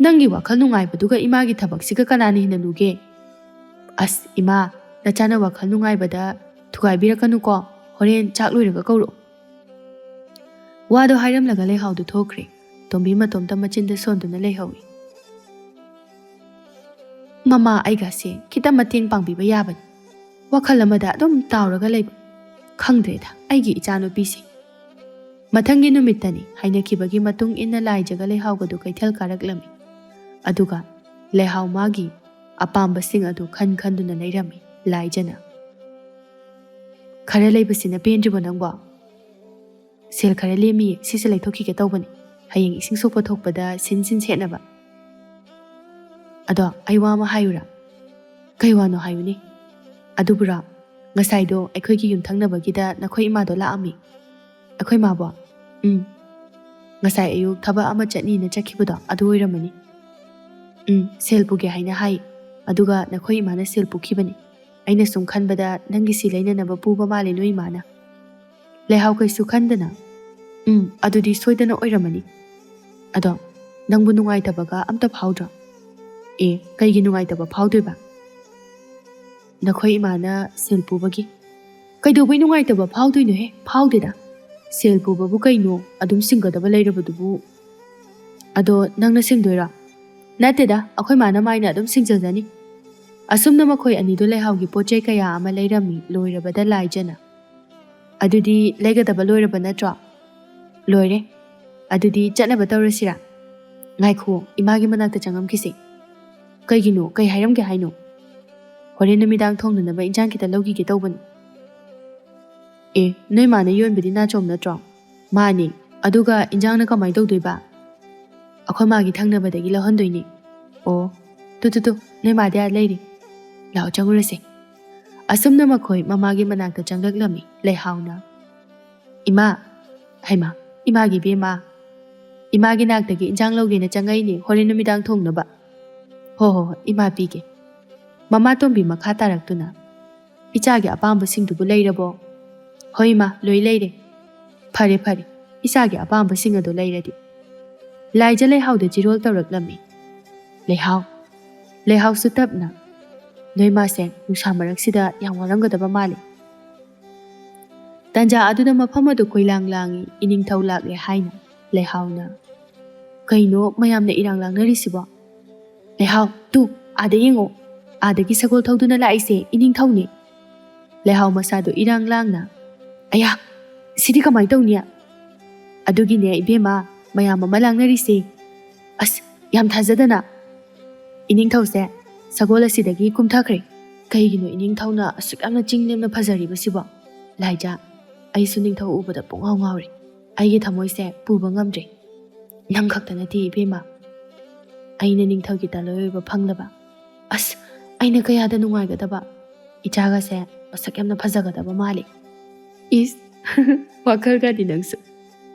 ꯅꯪꯒꯤ ꯋꯥꯈꯜ ꯅꯨꯡꯉꯥꯏꯕꯗꯨꯒ ꯏꯃꯥꯒꯤ ꯊꯕꯛꯁꯤꯒ ꯀꯅꯥꯅ ꯍꯦꯟꯅ ꯂꯨꯒꯦ?" "ꯑꯁ ꯏꯃꯥ, ꯅꯆꯥꯅ ꯋꯥꯈꯜ ꯅꯨꯡꯉꯥꯏꯕꯗ ꯊꯨꯒꯥꯏꯕꯤꯔꯛꯀꯅꯨꯀꯣ, ꯍꯣꯔꯦꯟ ꯆꯥꯛ ꯂꯣꯏꯔꯒ ꯀꯧꯔꯛꯑꯣ꯫" ꯋꯥꯗꯣ ꯍꯥꯏꯔꯝꯂꯒ ꯂꯩꯍꯥꯎꯗꯨ ꯊꯣꯛꯈ꯭ꯔꯦ꯫ ꯇꯣꯝꯕꯤ ꯃꯇꯣꯝꯇ ꯃꯆꯤꯟꯗ ꯁꯣꯟꯗꯨꯅ ꯂꯩꯍꯧꯏ꯫ "ꯃꯃꯥ, ꯑꯩꯒꯁꯦ ꯈꯤꯇ ꯃꯇꯦꯡ ꯄꯥꯡꯕꯤꯕ ꯌꯥꯕꯅꯤ꯫ ꯋꯥꯈꯜ ꯑꯃꯗ ꯑꯗꯨꯝ ꯇꯥꯎꯔꯒ ꯂꯩꯕ꯫ ꯈꯪꯗ꯭ꯔꯦꯗ ꯑꯩꯒꯤ ꯏꯆꯥꯅꯨꯄꯤꯁꯦ꯫" ꯃꯊꯪꯒꯤ ꯅꯨꯃꯤꯠꯇꯅꯤ ꯍꯥꯏꯅꯈꯤꯕꯒꯤ ꯃꯇꯨꯡ ꯏꯟꯅ ꯂꯥꯏꯖꯒ ꯂꯩꯍꯥꯎꯒꯗꯨ ꯀꯩꯊꯦꯜ ꯀꯥꯔꯛꯂꯝꯃꯤ꯫ ꯑꯗꯨꯒ ꯂꯩꯍꯥꯎ ꯃꯥꯒꯤ ꯑꯄꯥꯝꯕꯁꯤꯡ ꯑꯗꯨ ꯈꯟ ꯈꯟꯗꯨꯅ ꯂꯩꯔꯝꯃꯤ ꯂꯥꯏꯖꯅ꯫ "ꯈꯔ ꯂꯩꯕꯁꯤꯅ ꯄꯦꯟꯗ꯭ꯔꯤꯕꯣ ꯅꯪꯕꯣ? ꯁꯦꯜ ꯈꯔ ꯂꯦꯝꯃꯤꯌꯦ, ꯁꯤꯁꯦ ꯂꯩꯊꯣꯛꯈꯤꯒꯦ ꯇꯧꯕꯅꯤ, ꯍꯌꯦꯡ ꯏꯁꯤꯡ ꯁꯣꯛꯄ ꯊꯣꯛꯄꯗ ꯁꯤꯟ ꯁꯤꯟ ꯁꯦꯠꯅꯕ꯫ ꯑꯗꯣ ꯑꯩ ꯋꯥ ꯑꯃ ꯍꯥꯏꯌꯨꯔꯥ?" "ꯀꯩ ꯋꯥꯅꯣ ꯍꯥꯏꯌꯨꯅꯦ?" "ꯑꯗꯨꯕꯨꯔꯣ, ꯉꯁꯥꯏꯗꯣ ꯑꯩꯈꯣꯏꯒꯤ ꯌꯨꯝꯊꯪꯅꯕꯒꯤꯗ ꯅꯈꯣꯏ ꯏꯃꯥꯗꯣ ꯂꯥꯛꯑꯝꯃꯤ꯫" "ꯑꯩꯈꯣꯏ ꯃꯥꯕꯣ?" "ꯎꯝ, ꯉꯁꯥꯏ ꯑꯌꯨꯛ ꯊꯕꯛ ꯑꯃ ꯆꯠꯅꯤꯅ ꯆꯠꯈꯤꯕꯗꯣ ꯑꯗꯨ ꯑꯣꯏꯔꯝꯃꯅꯤ꯫ ꯎꯝ, ꯁꯦꯜ ꯄꯨꯒꯦ ꯍꯥꯏꯅ ꯍꯥꯏ, ꯑꯗꯨꯒ ꯅꯈꯣꯏ ꯏꯃꯥꯅ ꯁꯦꯜ ꯄꯨꯈꯤꯕꯅꯤ꯫ ꯑꯩꯅ ꯁꯨꯝ ꯈꯟꯕꯗ ꯅꯪꯒꯤ ꯁꯤ ꯂꯩꯅꯅꯕ ꯄꯨꯕ ꯃꯥꯜꯂꯦ ꯅꯣꯏ ꯏꯃꯥꯅ꯫" ꯂꯩꯍꯥꯎ ꯀꯩꯁꯨ ꯈꯟꯗꯅ, "ꯎꯝ, ꯑꯗꯨꯗꯤ ꯁꯣꯏꯗꯅ ꯑꯣꯏꯔꯝꯃꯅꯤ꯫ ꯑꯗꯣ ꯅꯪꯕꯨ ꯅꯨꯡꯉꯥꯏꯇꯕꯒ ꯑꯝꯇ ꯐꯥꯎꯗ꯭ꯔꯣ?" "ꯑꯦ, ꯀꯩꯒꯤ ꯅꯨꯡꯉꯥꯏꯇꯕ ꯐꯥꯎꯗꯣꯏꯕ? ꯅꯈꯣꯏ ꯏꯃꯥꯅ ꯁꯦꯜ ꯄꯨꯕꯒꯤ?" "ꯀꯩꯗꯧꯕꯩ ꯅꯨꯡꯉꯥꯏꯇꯕ ꯐꯥꯎꯗꯣꯏꯅꯣꯍꯦ? ꯐꯥꯎꯗꯦꯗ꯫ ꯁꯦꯜ ꯄꯨꯕꯕꯨ ꯀꯩꯅꯣ, ꯑꯗꯨꯝ ꯁꯤꯡꯒꯗꯕ ꯂꯩꯔꯕꯗꯨꯕꯨ꯫" "ꯑꯗꯣ ꯅꯪꯅ ꯁꯤꯡꯗꯣꯏꯔꯣ?" "ꯅꯠꯇꯦꯗ, ꯑꯩꯈꯣꯏ ꯃꯥꯅ ꯃꯥꯏꯅ ꯑꯗꯨꯝ ꯁꯤꯡꯖꯖꯅꯤ꯫" ꯑꯁꯨꯝꯅ ꯃꯈꯣꯏ ꯑꯅꯤꯗꯣ ꯂꯩꯍꯥꯎꯒꯤ ꯄꯣꯠ ꯆꯩ ꯀꯌꯥ ꯑꯃ ꯂꯩꯔꯝꯃꯤ ꯂꯣꯏꯔꯕꯗ ꯂꯥꯏꯖꯅ, "ꯑꯗꯨꯗꯤ ꯂꯩꯒꯗꯕ ꯂꯣꯏꯔꯕ ꯅꯠꯇ꯭ꯔꯣ?" "ꯂꯣꯏꯔꯦ꯫ ꯑꯗꯨꯗꯤ ꯆꯠꯅꯕ ꯇꯧꯔꯁꯤꯔꯥ?" "ꯉꯥꯏꯈꯣ, ꯏꯃꯥꯒꯤ ꯃꯅꯥꯛꯇ ꯆꯪꯉꯝꯈꯤꯁꯦ꯫" "ꯀꯩꯒꯤꯅꯣ? ꯀꯩ ꯍꯥꯏꯔꯝꯒꯦ ꯍꯥꯏꯅꯣ?" "ꯍꯣꯔꯦꯟ ꯅꯨꯃꯤꯗꯥꯡ ꯊꯣꯡꯅꯅꯕ ꯏꯟꯖꯥꯡ ꯈꯤꯇ ꯂꯧꯈꯤꯒꯦ ꯇꯧꯕꯅꯤ꯫" "ꯑꯦ, ꯅꯣꯏ ꯃꯥꯅ ꯌꯣꯟꯕꯗꯤ ꯅꯥꯆꯣꯝ ꯅꯠꯇ꯭ꯔꯣ?" "ꯃꯥꯅꯦ꯫ ꯑꯗꯨꯒ ꯏꯟꯖꯥꯡꯅ ꯀꯃꯥꯏꯅ ꯇꯧꯗꯣꯏꯕ?" "ꯑꯩꯈꯣꯏ ꯃꯥꯒꯤ ꯊꯪꯅꯕꯗꯒꯤ ꯂꯧꯍꯟꯗꯣꯏꯅꯦ꯫" "ꯑꯣ, ꯇꯨ, ꯇꯨ, ꯇꯨ, ꯅꯣꯏ ꯃꯥꯗꯤ ꯑꯥ ꯂꯩꯔꯤ꯫ ꯂꯥꯛꯑꯣ, ꯆꯪꯉꯨꯔꯁꯦ꯫" ꯑꯁꯨꯝꯅ ꯃꯈꯣꯏ ꯃꯃꯥꯒꯤ ꯃꯅꯥꯛꯇ ꯆꯪꯂꯛꯂꯝꯃꯤ ꯂꯩꯍꯥꯎꯅ꯫ "ꯏꯃꯥ, ꯍꯩꯃꯥ, ꯏꯃꯥꯒꯤ ꯏꯕꯦꯝꯃ, ꯏꯃꯥꯒꯤ ꯅꯥꯛꯇꯒꯤ ꯏꯟꯖꯥꯡ ꯂꯧꯒꯦꯅ ꯆꯪꯉꯛꯏꯅꯦ, ꯍꯣꯔꯦꯟ ꯅꯨꯃꯤꯗꯥꯡ ꯊꯣꯡꯅꯕ꯫" "ꯍꯣ, ꯍꯣ, ꯍꯣ, ꯏꯃꯥ ꯄꯤꯒꯦ꯫" ꯃꯃꯥ ꯇꯣꯝꯕꯤ ꯃꯈꯥ ꯇꯥꯔꯛꯇꯨꯅ, "ꯏꯆꯥꯒꯤ ꯑꯄꯥꯝꯕꯁꯤꯡꯗꯨꯕꯨ ꯂꯩꯔꯕꯣ?" "ꯍꯣꯏ ꯏꯃꯥ, ꯂꯣꯏ ꯂꯩꯔꯦ꯫" "ꯐꯔꯦ, ꯐꯔꯦ, ꯏꯆꯥꯒꯤ ꯑꯄꯥꯝꯕꯁꯤꯡ ꯑꯗꯨ ꯂꯩꯔꯗꯤ꯫" ꯂꯥꯏꯖ ꯂꯩꯍꯥꯎꯗ ꯆꯤꯔꯣꯜ ꯇꯧꯔꯛꯂꯝꯃꯤ꯫ "ꯂꯩꯍꯥꯎ, ꯂꯩꯍꯥꯎꯁꯨ ꯇꯞꯅ, ꯅꯣꯏ ꯃꯥꯁꯦ ꯅꯨꯡꯁꯥ ꯃꯔꯛꯁꯤꯗ ꯌꯥꯝ ꯋꯥꯔꯝꯒꯗꯕ ꯃꯥꯜꯂꯤ꯫" ꯇꯟꯖꯥ ꯑꯗꯨꯗ ꯃꯐꯝ ꯑꯗꯨ ꯀꯣꯏꯂꯥꯡ ꯂꯥꯡꯏ, ꯏꯅꯤꯡꯊꯧ ꯂꯥꯛꯂꯦ ꯍꯥꯏꯅ ꯂꯩꯍꯥꯎꯅ꯫ "ꯀꯩꯅꯣ ꯃꯌꯥꯝꯅ ꯏꯔꯥꯡ ꯂꯥꯡꯅꯔꯤꯁꯤꯕꯣ?" "ꯂꯩꯍꯥꯎ, ꯇꯨ, ꯑꯥꯗ ꯌꯦꯡꯉꯣ, ꯑꯥꯗꯒꯤ ꯁꯒꯣꯜ ꯊꯧꯗꯨꯅ ꯂꯥꯛꯏꯁꯦ ꯏꯅꯤꯡꯊꯧꯅꯦ꯫" ꯂꯩꯍꯥꯎ ꯃꯁꯥꯗꯣ ꯏꯔꯥꯡ ꯂꯥꯡꯅ, "ꯑꯌꯥ, ꯁꯤꯗꯤ ꯀꯃꯥꯏꯅ ꯇꯧꯅꯤ?" "ꯑꯗꯨꯒꯤꯅꯦ ꯏꯕꯦꯝꯃ, ꯃꯌꯥꯝ ꯑꯃ ꯂꯥꯡꯅꯔꯤꯁꯦ꯫ ꯑꯁ, ꯌꯥꯝ ꯊꯥꯖꯗꯅ ꯏꯅꯤꯡꯊꯧꯁꯦ ꯁꯒꯣꯜ ꯑꯁꯤꯗꯒꯤ ꯀꯨꯝꯊꯈ꯭ꯔꯦ꯫ ꯀꯩꯒꯤꯅꯣ ꯏꯅꯤꯡꯊꯧꯅ ꯑꯁꯨꯛ ꯌꯥꯝꯅ ꯆꯤꯡ ꯂꯦꯝꯅ ꯐꯖꯔꯤꯕꯁꯤꯕꯣ? ꯂꯥꯏꯖꯥ, ꯑꯩꯁꯨ ꯅꯤꯡꯊꯧ ꯎꯕꯗ ꯄꯨꯡꯉꯥꯎ ꯉꯥꯎꯔꯦ꯫ ꯑꯩꯒꯤ ꯊꯃꯣꯏꯁꯦ ꯄꯨꯕ ꯉꯝꯗ꯭ꯔꯦ꯫ ꯅꯪ ꯈꯛꯇ ꯅꯠꯇꯦ ꯏꯕꯦꯝꯃ, ꯑꯩꯅ ꯅꯤꯡꯊꯧꯒꯤ ꯇꯥꯂꯣꯏ ꯑꯣꯏꯕ ꯐꯪꯂꯕ꯫ ꯑꯁ, ꯑꯩꯅ ꯀꯌꯥꯗ ꯅꯨꯡꯉꯥꯏꯒꯗꯕ꯫ ꯏꯆꯥꯒꯁꯦ ꯃꯁꯛ ꯌꯥꯝꯅ ꯐꯖꯒꯗꯕ ꯃꯥꯜꯂꯤ꯫" "ꯏꯁ, ꯋꯥꯈꯜꯒꯗꯤ ꯅꯪꯁꯨ꯫"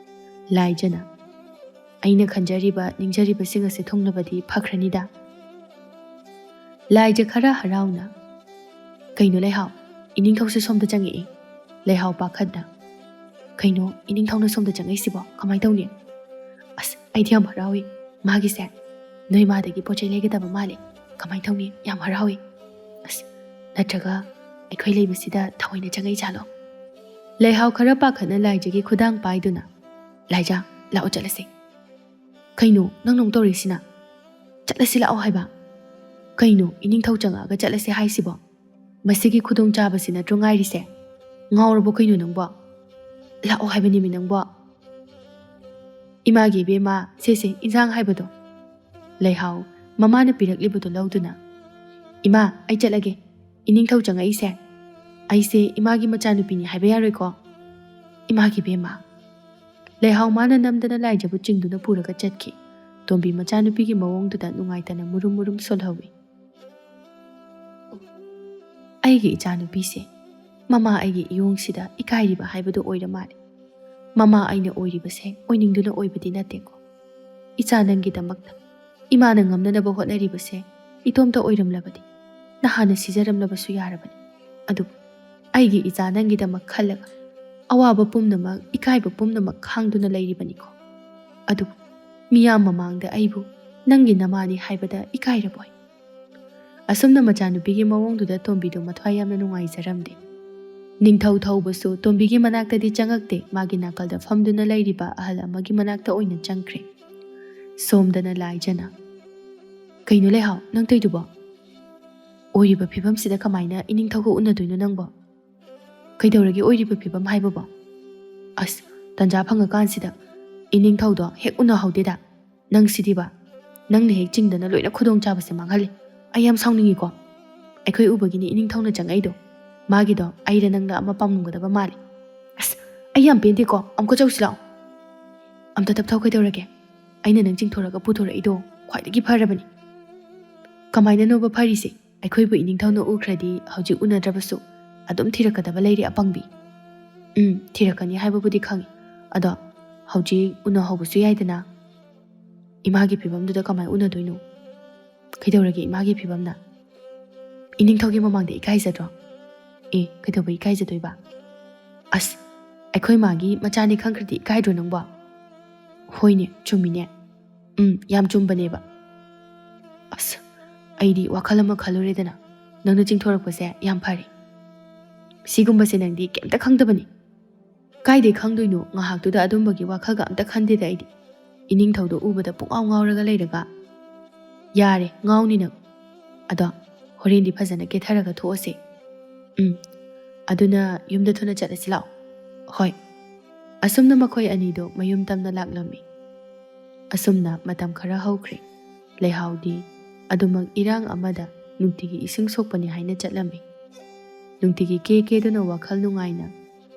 ꯂꯥꯏꯖꯅ, "ꯑꯩꯅ ꯈꯟꯖꯔꯤꯕ ꯅꯤꯡꯖꯔꯤꯕꯁꯤꯡ ꯑꯁꯦ ꯊꯨꯡꯂꯕꯗꯤ ꯐꯈ꯭ꯔꯅꯤꯗ꯫" ꯂꯥꯏꯖ ꯈꯔ ꯍꯔꯥꯎꯅ, "ꯀꯩꯅꯣ ꯂꯩꯍꯥꯎ, ꯏꯅꯤꯡꯊꯧꯁꯦ ꯁꯣꯝꯗ ꯆꯪꯉꯛꯏ꯫" ꯂꯩꯍꯥꯎ ꯄꯥꯈꯠꯅ, "ꯀꯩꯅꯣ ꯏꯅꯤꯡꯊꯧꯅ ꯁꯣꯝꯗ ꯆꯪꯉꯛꯏꯁꯤꯕꯣ? ꯀꯃꯥꯏꯅ ꯇꯧꯅꯤ? ꯑꯁ, ꯑꯩꯗꯤ ꯌꯥꯝ ꯍꯔꯥꯎꯏ꯫ ꯃꯥꯒꯤꯁꯦ ꯅꯣꯏ ꯃꯥꯗꯒꯤ ꯄꯣꯠ ꯆꯩ ꯂꯩꯒꯗꯕ ꯃꯥꯜꯂꯦ꯫ ꯀꯃꯥꯏꯅ ꯇꯧꯅꯤ? ꯌꯥꯝ ꯍꯔꯥꯎꯏ꯫ ꯑꯁ, ꯅꯠꯇ꯭ꯔꯒ ꯑꯩꯈꯣꯏ ꯂꯩꯕꯁꯤꯗ ꯊꯑꯣꯏꯅ ꯆꯪꯉꯛꯏ ꯖꯥꯠꯂꯣ?" ꯂꯩꯍꯥꯎ ꯈꯔ ꯄꯥꯈꯠꯅ ꯂꯥꯏꯖꯒꯤ ꯈꯨꯗꯥꯡ ꯄꯥꯏꯗꯨꯅ, "ꯂꯥꯏꯖꯥ, ꯂꯥꯛꯑꯣ ꯆꯠꯂꯁꯦ꯫" "ꯀꯩꯅꯣ ꯅꯪꯅ ꯑꯃꯨꯛ ꯇꯧꯔꯛꯏꯁꯤꯅ? ꯆꯠꯂꯁꯤ ꯂꯥꯛꯑꯣ ꯍꯥꯏꯕ꯫ ꯀꯩꯅꯣ ꯏꯅꯤꯡꯊꯧ ꯆꯪꯉꯛꯑꯒ ꯆꯠꯂꯁꯦ ꯍꯥꯏꯁꯤꯕꯣ? ꯃꯁꯤꯒꯤ ꯈꯨꯗꯣꯡꯆꯥꯕꯁꯤ ꯅꯠꯇ꯭ꯔꯣ ꯉꯥꯏꯔꯤꯁꯦ? ꯉꯥꯎꯔꯕꯣ ꯀꯩꯅꯣ ꯅꯪꯕꯣ? ꯂꯥꯛꯑꯣ ꯍꯥꯏꯕꯅꯤꯃꯤ ꯅꯪꯕꯣ꯫" "ꯏꯃꯥꯒꯤ ꯏꯕꯦꯝꯃ, ꯁꯦ ꯁꯦ, ꯏꯟꯁꯥꯡ ꯍꯥꯏꯕꯗꯣ꯫" ꯂꯩꯍꯥꯎ ꯃꯃꯥꯅ ꯄꯤꯔꯛꯂꯤꯕꯗꯨ ꯂꯧꯗꯨꯅ, "ꯏꯃꯥ, ꯑꯩ ꯆꯠꯂꯒꯦ꯫ ꯏꯅꯤꯡꯊꯧ ꯆꯪꯉꯛꯏꯁꯦ ꯑꯩꯁꯦ ꯏꯃꯥꯒꯤ ꯃꯆꯥꯅꯨꯄꯤꯅꯤ ꯍꯥꯏꯕ ꯌꯥꯔꯣꯏꯀꯣ?" "ꯏꯃꯥꯒꯤ ꯏꯕꯦꯝꯃ꯫" ꯂꯩꯍꯥꯎ ꯃꯥꯅ ꯅꯝꯗꯅ ꯂꯥꯏꯖꯕꯨ ꯆꯤꯡꯗꯨꯅ ꯄꯨꯔꯒ ꯆꯠꯈꯤ꯫ ꯇꯣꯝꯕꯤ ꯃꯆꯥꯅꯨꯄꯤꯒꯤ ꯃꯑꯣꯡꯗꯨꯗ ꯅꯨꯡꯉꯥꯏꯇꯅ ꯃꯨꯔꯨꯝ ꯃꯨꯔꯨꯝ ꯁꯣꯜꯍꯧꯏ꯫ "ꯑꯩꯒꯤ ꯏꯆꯥꯅꯨꯄꯤꯁꯦ ꯃꯃꯥ ꯑꯩꯒꯤ ꯏꯌꯣꯡꯁꯤꯗ ꯏꯀꯥꯏꯔꯤꯕ ꯍꯥꯏꯕꯗꯨ ꯑꯣꯏꯔ ꯃꯥꯜꯂꯦ꯫ ꯃꯃꯥ ꯑꯩꯅ ꯑꯣꯏꯔꯤꯕꯁꯦ ꯑꯣꯏꯅꯤꯡꯗꯨꯅ ꯑꯣꯏꯕꯗꯤ ꯅꯠꯇꯦꯀꯣ꯫ ꯏꯆꯥ ꯅꯪꯒꯤꯗꯃꯛꯇ ꯏꯃꯥꯅ ꯉꯝꯅꯅꯕ ꯍꯣꯠꯅꯔꯤꯕꯁꯦ ꯏꯇꯣꯝꯇ ꯑꯣꯏꯔꯝꯂꯕꯗꯤ ꯅꯍꯥꯟꯅ ꯁꯤꯖꯔꯝꯂꯕꯁꯨ ꯌꯥꯔꯕꯅꯤ꯫ ꯑꯗꯨꯕꯨ ꯑꯩꯒꯤ ꯏꯆꯥ ꯅꯪꯒꯤꯗꯃꯛ ꯈꯜꯂꯒ ꯑꯋꯥꯕ ꯄꯨꯝꯅꯃꯛ, ꯏꯀꯥꯏꯕ ꯄꯨꯝꯅꯃꯛ ꯈꯥꯡꯗꯨꯅ ꯂꯩꯔꯤꯕꯅꯤꯀꯣ꯫ ꯑꯗꯨꯕꯨ ꯃꯤꯌꯥꯝ ꯃꯃꯥꯡꯗ ꯑꯩꯕꯨ ꯅꯪꯒꯤ ꯅꯃꯥꯅꯤ ꯍꯥꯏꯕꯗ ꯏꯀꯥꯏꯔꯕꯣꯏ?" ꯑꯁꯨꯝꯅ ꯃꯆꯥꯅꯨꯄꯤꯒꯤ ꯃꯑꯣꯡꯗꯨꯗ ꯇꯣꯝꯕꯤꯗꯨ ꯃꯊ꯭ꯋꯥꯏ ꯌꯥꯝꯅ ꯅꯨꯡꯉꯥꯏꯖꯔꯝꯗꯦ꯫ ꯅꯤꯡꯊꯧ ꯊꯧꯕꯁꯨ ꯇꯣꯝꯕꯤꯒꯤ ꯃꯅꯥꯛꯇꯗꯤ ꯆꯪꯉꯛꯇꯦ, ꯃꯥꯒꯤ ꯅꯥꯀꯜꯗ ꯐꯝꯗꯨꯅ ꯂꯩꯔꯤꯕ ꯑꯍꯜ ꯑꯃꯒꯤ ꯃꯅꯥꯛꯇ ꯑꯣꯏꯅ ꯆꯪꯈ꯭ꯔꯦ꯫ ꯁꯣꯝꯗꯅ ꯂꯥꯏꯖꯅ, "ꯀꯩꯅꯣ ꯂꯩꯍꯥꯎ, ꯅꯪ ꯇꯧꯏꯗꯨꯕꯣ? ꯑꯣꯏꯔꯤꯕ ꯐꯤꯕꯝꯁꯤꯗ ꯀꯃꯥꯏꯅ ꯏꯅꯤꯡꯊꯧꯒ ꯎꯅꯗꯣꯏꯅꯣ ꯅꯪꯕꯣ? ꯀꯩꯗꯧꯔꯒꯦ ꯑꯣꯏꯔꯤꯕ ꯐꯤꯕꯝ ꯍꯥꯏꯕꯕꯣ? ꯑꯁ, ꯇꯟꯖꯥ ꯐꯪꯉꯀꯥꯟꯁꯤꯗ ꯏꯅꯤꯡꯊꯧꯗꯣ ꯍꯦꯛ ꯎꯅꯍꯧꯗꯦꯗ꯫ ꯅꯪꯁꯤꯗꯤꯕ, ꯅꯪꯅ ꯍꯦꯛ ꯆꯤꯡꯗꯅ ꯂꯣꯏꯅ ꯈꯨꯗꯣꯡꯆꯥꯕꯁꯦ ꯃꯥꯡꯍꯜꯂꯤ꯫ ꯑꯩ ꯌꯥꯝ ꯁꯥꯎꯅꯤꯡꯉꯤꯀꯣ꯫ ꯑꯩꯈꯣꯏ ꯎꯕꯒꯤꯅꯤ ꯏꯅꯤꯡꯊꯧꯅ ꯆꯪꯉꯛꯏꯗꯣ꯫ ꯃꯥꯒꯤꯗꯣ ꯑꯩꯔ ꯅꯪꯂ ꯑꯃ ꯄꯥꯝꯂꯝꯒꯗꯕ ꯃꯥꯜꯂꯤ꯫ ꯑꯁ, ꯑꯩ ꯌꯥꯝ ꯄꯦꯟꯗꯦꯀꯣ꯫ ꯑꯃꯨꯛꯀ ꯆꯧꯁꯤ ꯂꯥꯛꯑꯣ꯫ ꯑꯝꯇ ꯇꯞꯊꯧ꯫ ꯀꯩꯗꯧꯔꯒꯦ? ꯑꯩꯅ ꯅꯪ ꯆꯤꯡꯊꯣꯔꯒ ꯄꯨꯊꯣꯔꯛꯏꯗꯣ ꯈ꯭ꯋꯥꯏꯗꯒꯤ ꯐꯔꯕꯅꯤ꯫ ꯀꯃꯥꯏꯅꯅꯣꯕ ꯐꯔꯤꯁꯦ? ꯑꯩꯈꯣꯏꯕꯨ ꯏꯅꯤꯡꯊꯧꯅ ꯎꯈ꯭ꯔꯗꯤ ꯍꯧꯖꯤꯛ ꯎꯅꯗ꯭ꯔꯕꯁꯨ ꯑꯗꯨꯝ ꯊꯤꯔꯛꯀꯗꯕ ꯂꯩꯔꯦ ꯑꯄꯪꯕꯤ꯫ ꯎꯝ, ꯊꯤꯔꯛꯀꯅꯤ ꯍꯥꯏꯕꯕꯨꯗꯤ ꯈꯪꯉꯤ꯫ ꯑꯗꯣ ꯍꯧꯖꯤꯛ ꯎꯅꯍꯧꯕꯁꯨ ꯌꯥꯏꯗꯅ꯫ ꯏꯃꯥꯒꯤ ꯐꯤꯕꯝꯗꯨꯗ ꯀꯃꯥꯏ ꯎꯅꯗꯣꯏꯅꯣ? ꯀꯩꯗꯧꯔꯒꯦ ꯏꯃꯥꯒꯤ ꯐꯤꯕꯝꯅ? ꯏꯅꯤꯡꯊꯧꯒꯤ ꯃꯃꯥꯡꯗ ꯏꯀꯥꯏꯖꯗ꯭ꯔꯣ? ꯑꯦ, ꯀꯩꯗꯧꯕ ꯏꯀꯥꯏꯖꯗꯣꯏꯕ? ꯑꯁ, ꯑꯩꯈꯣꯏ ꯃꯥꯒꯤ ꯃꯆꯥꯅꯤ ꯈꯪꯈ꯭ꯔꯗꯤ ꯏꯀꯥꯏꯗ꯭ꯔꯣ ꯅꯪꯕꯣ? ꯍꯣꯏꯅꯦ, ꯆꯨꯝꯃꯤꯅꯦ꯫ ꯎꯝ, ꯌꯥꯝ ꯆꯨꯝꯕꯅꯦꯕ꯫ ꯑꯁ, ꯑꯩꯗꯤ ꯋꯥꯈꯜ ꯑꯃ ꯈꯜꯂꯨꯔꯦꯗꯅ꯫ ꯅꯪꯅ ꯆꯤꯡꯊꯣꯔꯛꯄꯁꯦ ꯌꯥꯝ ꯐꯔꯦ꯫ ꯁꯤꯒꯨꯝꯕꯁꯦ ꯅꯪꯗꯤ ꯀꯩꯝꯇ ꯈꯪꯗꯕꯅꯤ꯫ ꯀꯥꯏꯗꯩ ꯈꯪꯗꯣꯏꯅꯣ? ꯉꯥꯏꯍꯥꯛꯇꯨꯗ ꯑꯗꯨꯝꯕꯒꯤ ꯋꯥꯈꯜꯒ ꯑꯝꯇ ꯈꯟꯗꯦꯗ ꯑꯩꯗꯤ꯫ ꯏꯅꯤꯡꯊꯧꯗꯣ ꯎꯕꯗ ꯄꯨꯡꯉꯥꯎ ꯉꯥꯎꯔꯒ ꯂꯩꯔꯒ꯫ ꯌꯥꯔꯦ, ꯉꯥꯎꯅꯤ ꯅꯪ꯫ ꯑꯗꯣ ꯍꯣꯔꯦꯟꯗꯤ ꯐꯖꯅ ꯀꯦꯊꯔꯒ ꯊꯣꯛꯑꯁꯦ꯫ ꯎꯝ, ꯑꯗꯨꯅ ꯌꯨꯝꯗ ꯊꯨꯅ ꯆꯠꯂꯁꯤ ꯂꯥꯛꯑꯣ꯫ ꯍꯣꯏ꯫ ꯑꯁꯨꯝꯅ ꯃꯈꯣꯏ ꯑꯅꯤꯗꯣ ꯃꯌꯨꯝ ꯇꯝꯅ ꯂꯥꯛꯂꯝꯃꯤ꯫ ꯑꯁꯨꯝꯅ ꯃꯇꯝ ꯈꯔ ꯍꯧꯈ꯭ꯔꯦ꯫ ꯂꯩꯍꯥꯎꯗꯤ ꯑꯗꯨꯃꯛ ꯏꯔꯥꯡ ꯑꯃꯗ ꯅꯨꯡꯇꯤꯒꯤ ꯏꯁꯤꯡ ꯁꯣꯛꯄꯅꯤ ꯍꯥꯏꯅ ꯆꯠꯂꯝꯃꯤ꯫ ꯅꯨꯡꯇꯤꯒꯤ ꯀꯦ ꯀꯦꯗꯨꯅ ꯋꯥꯈꯜ ꯅꯨꯡꯉꯥꯏꯅ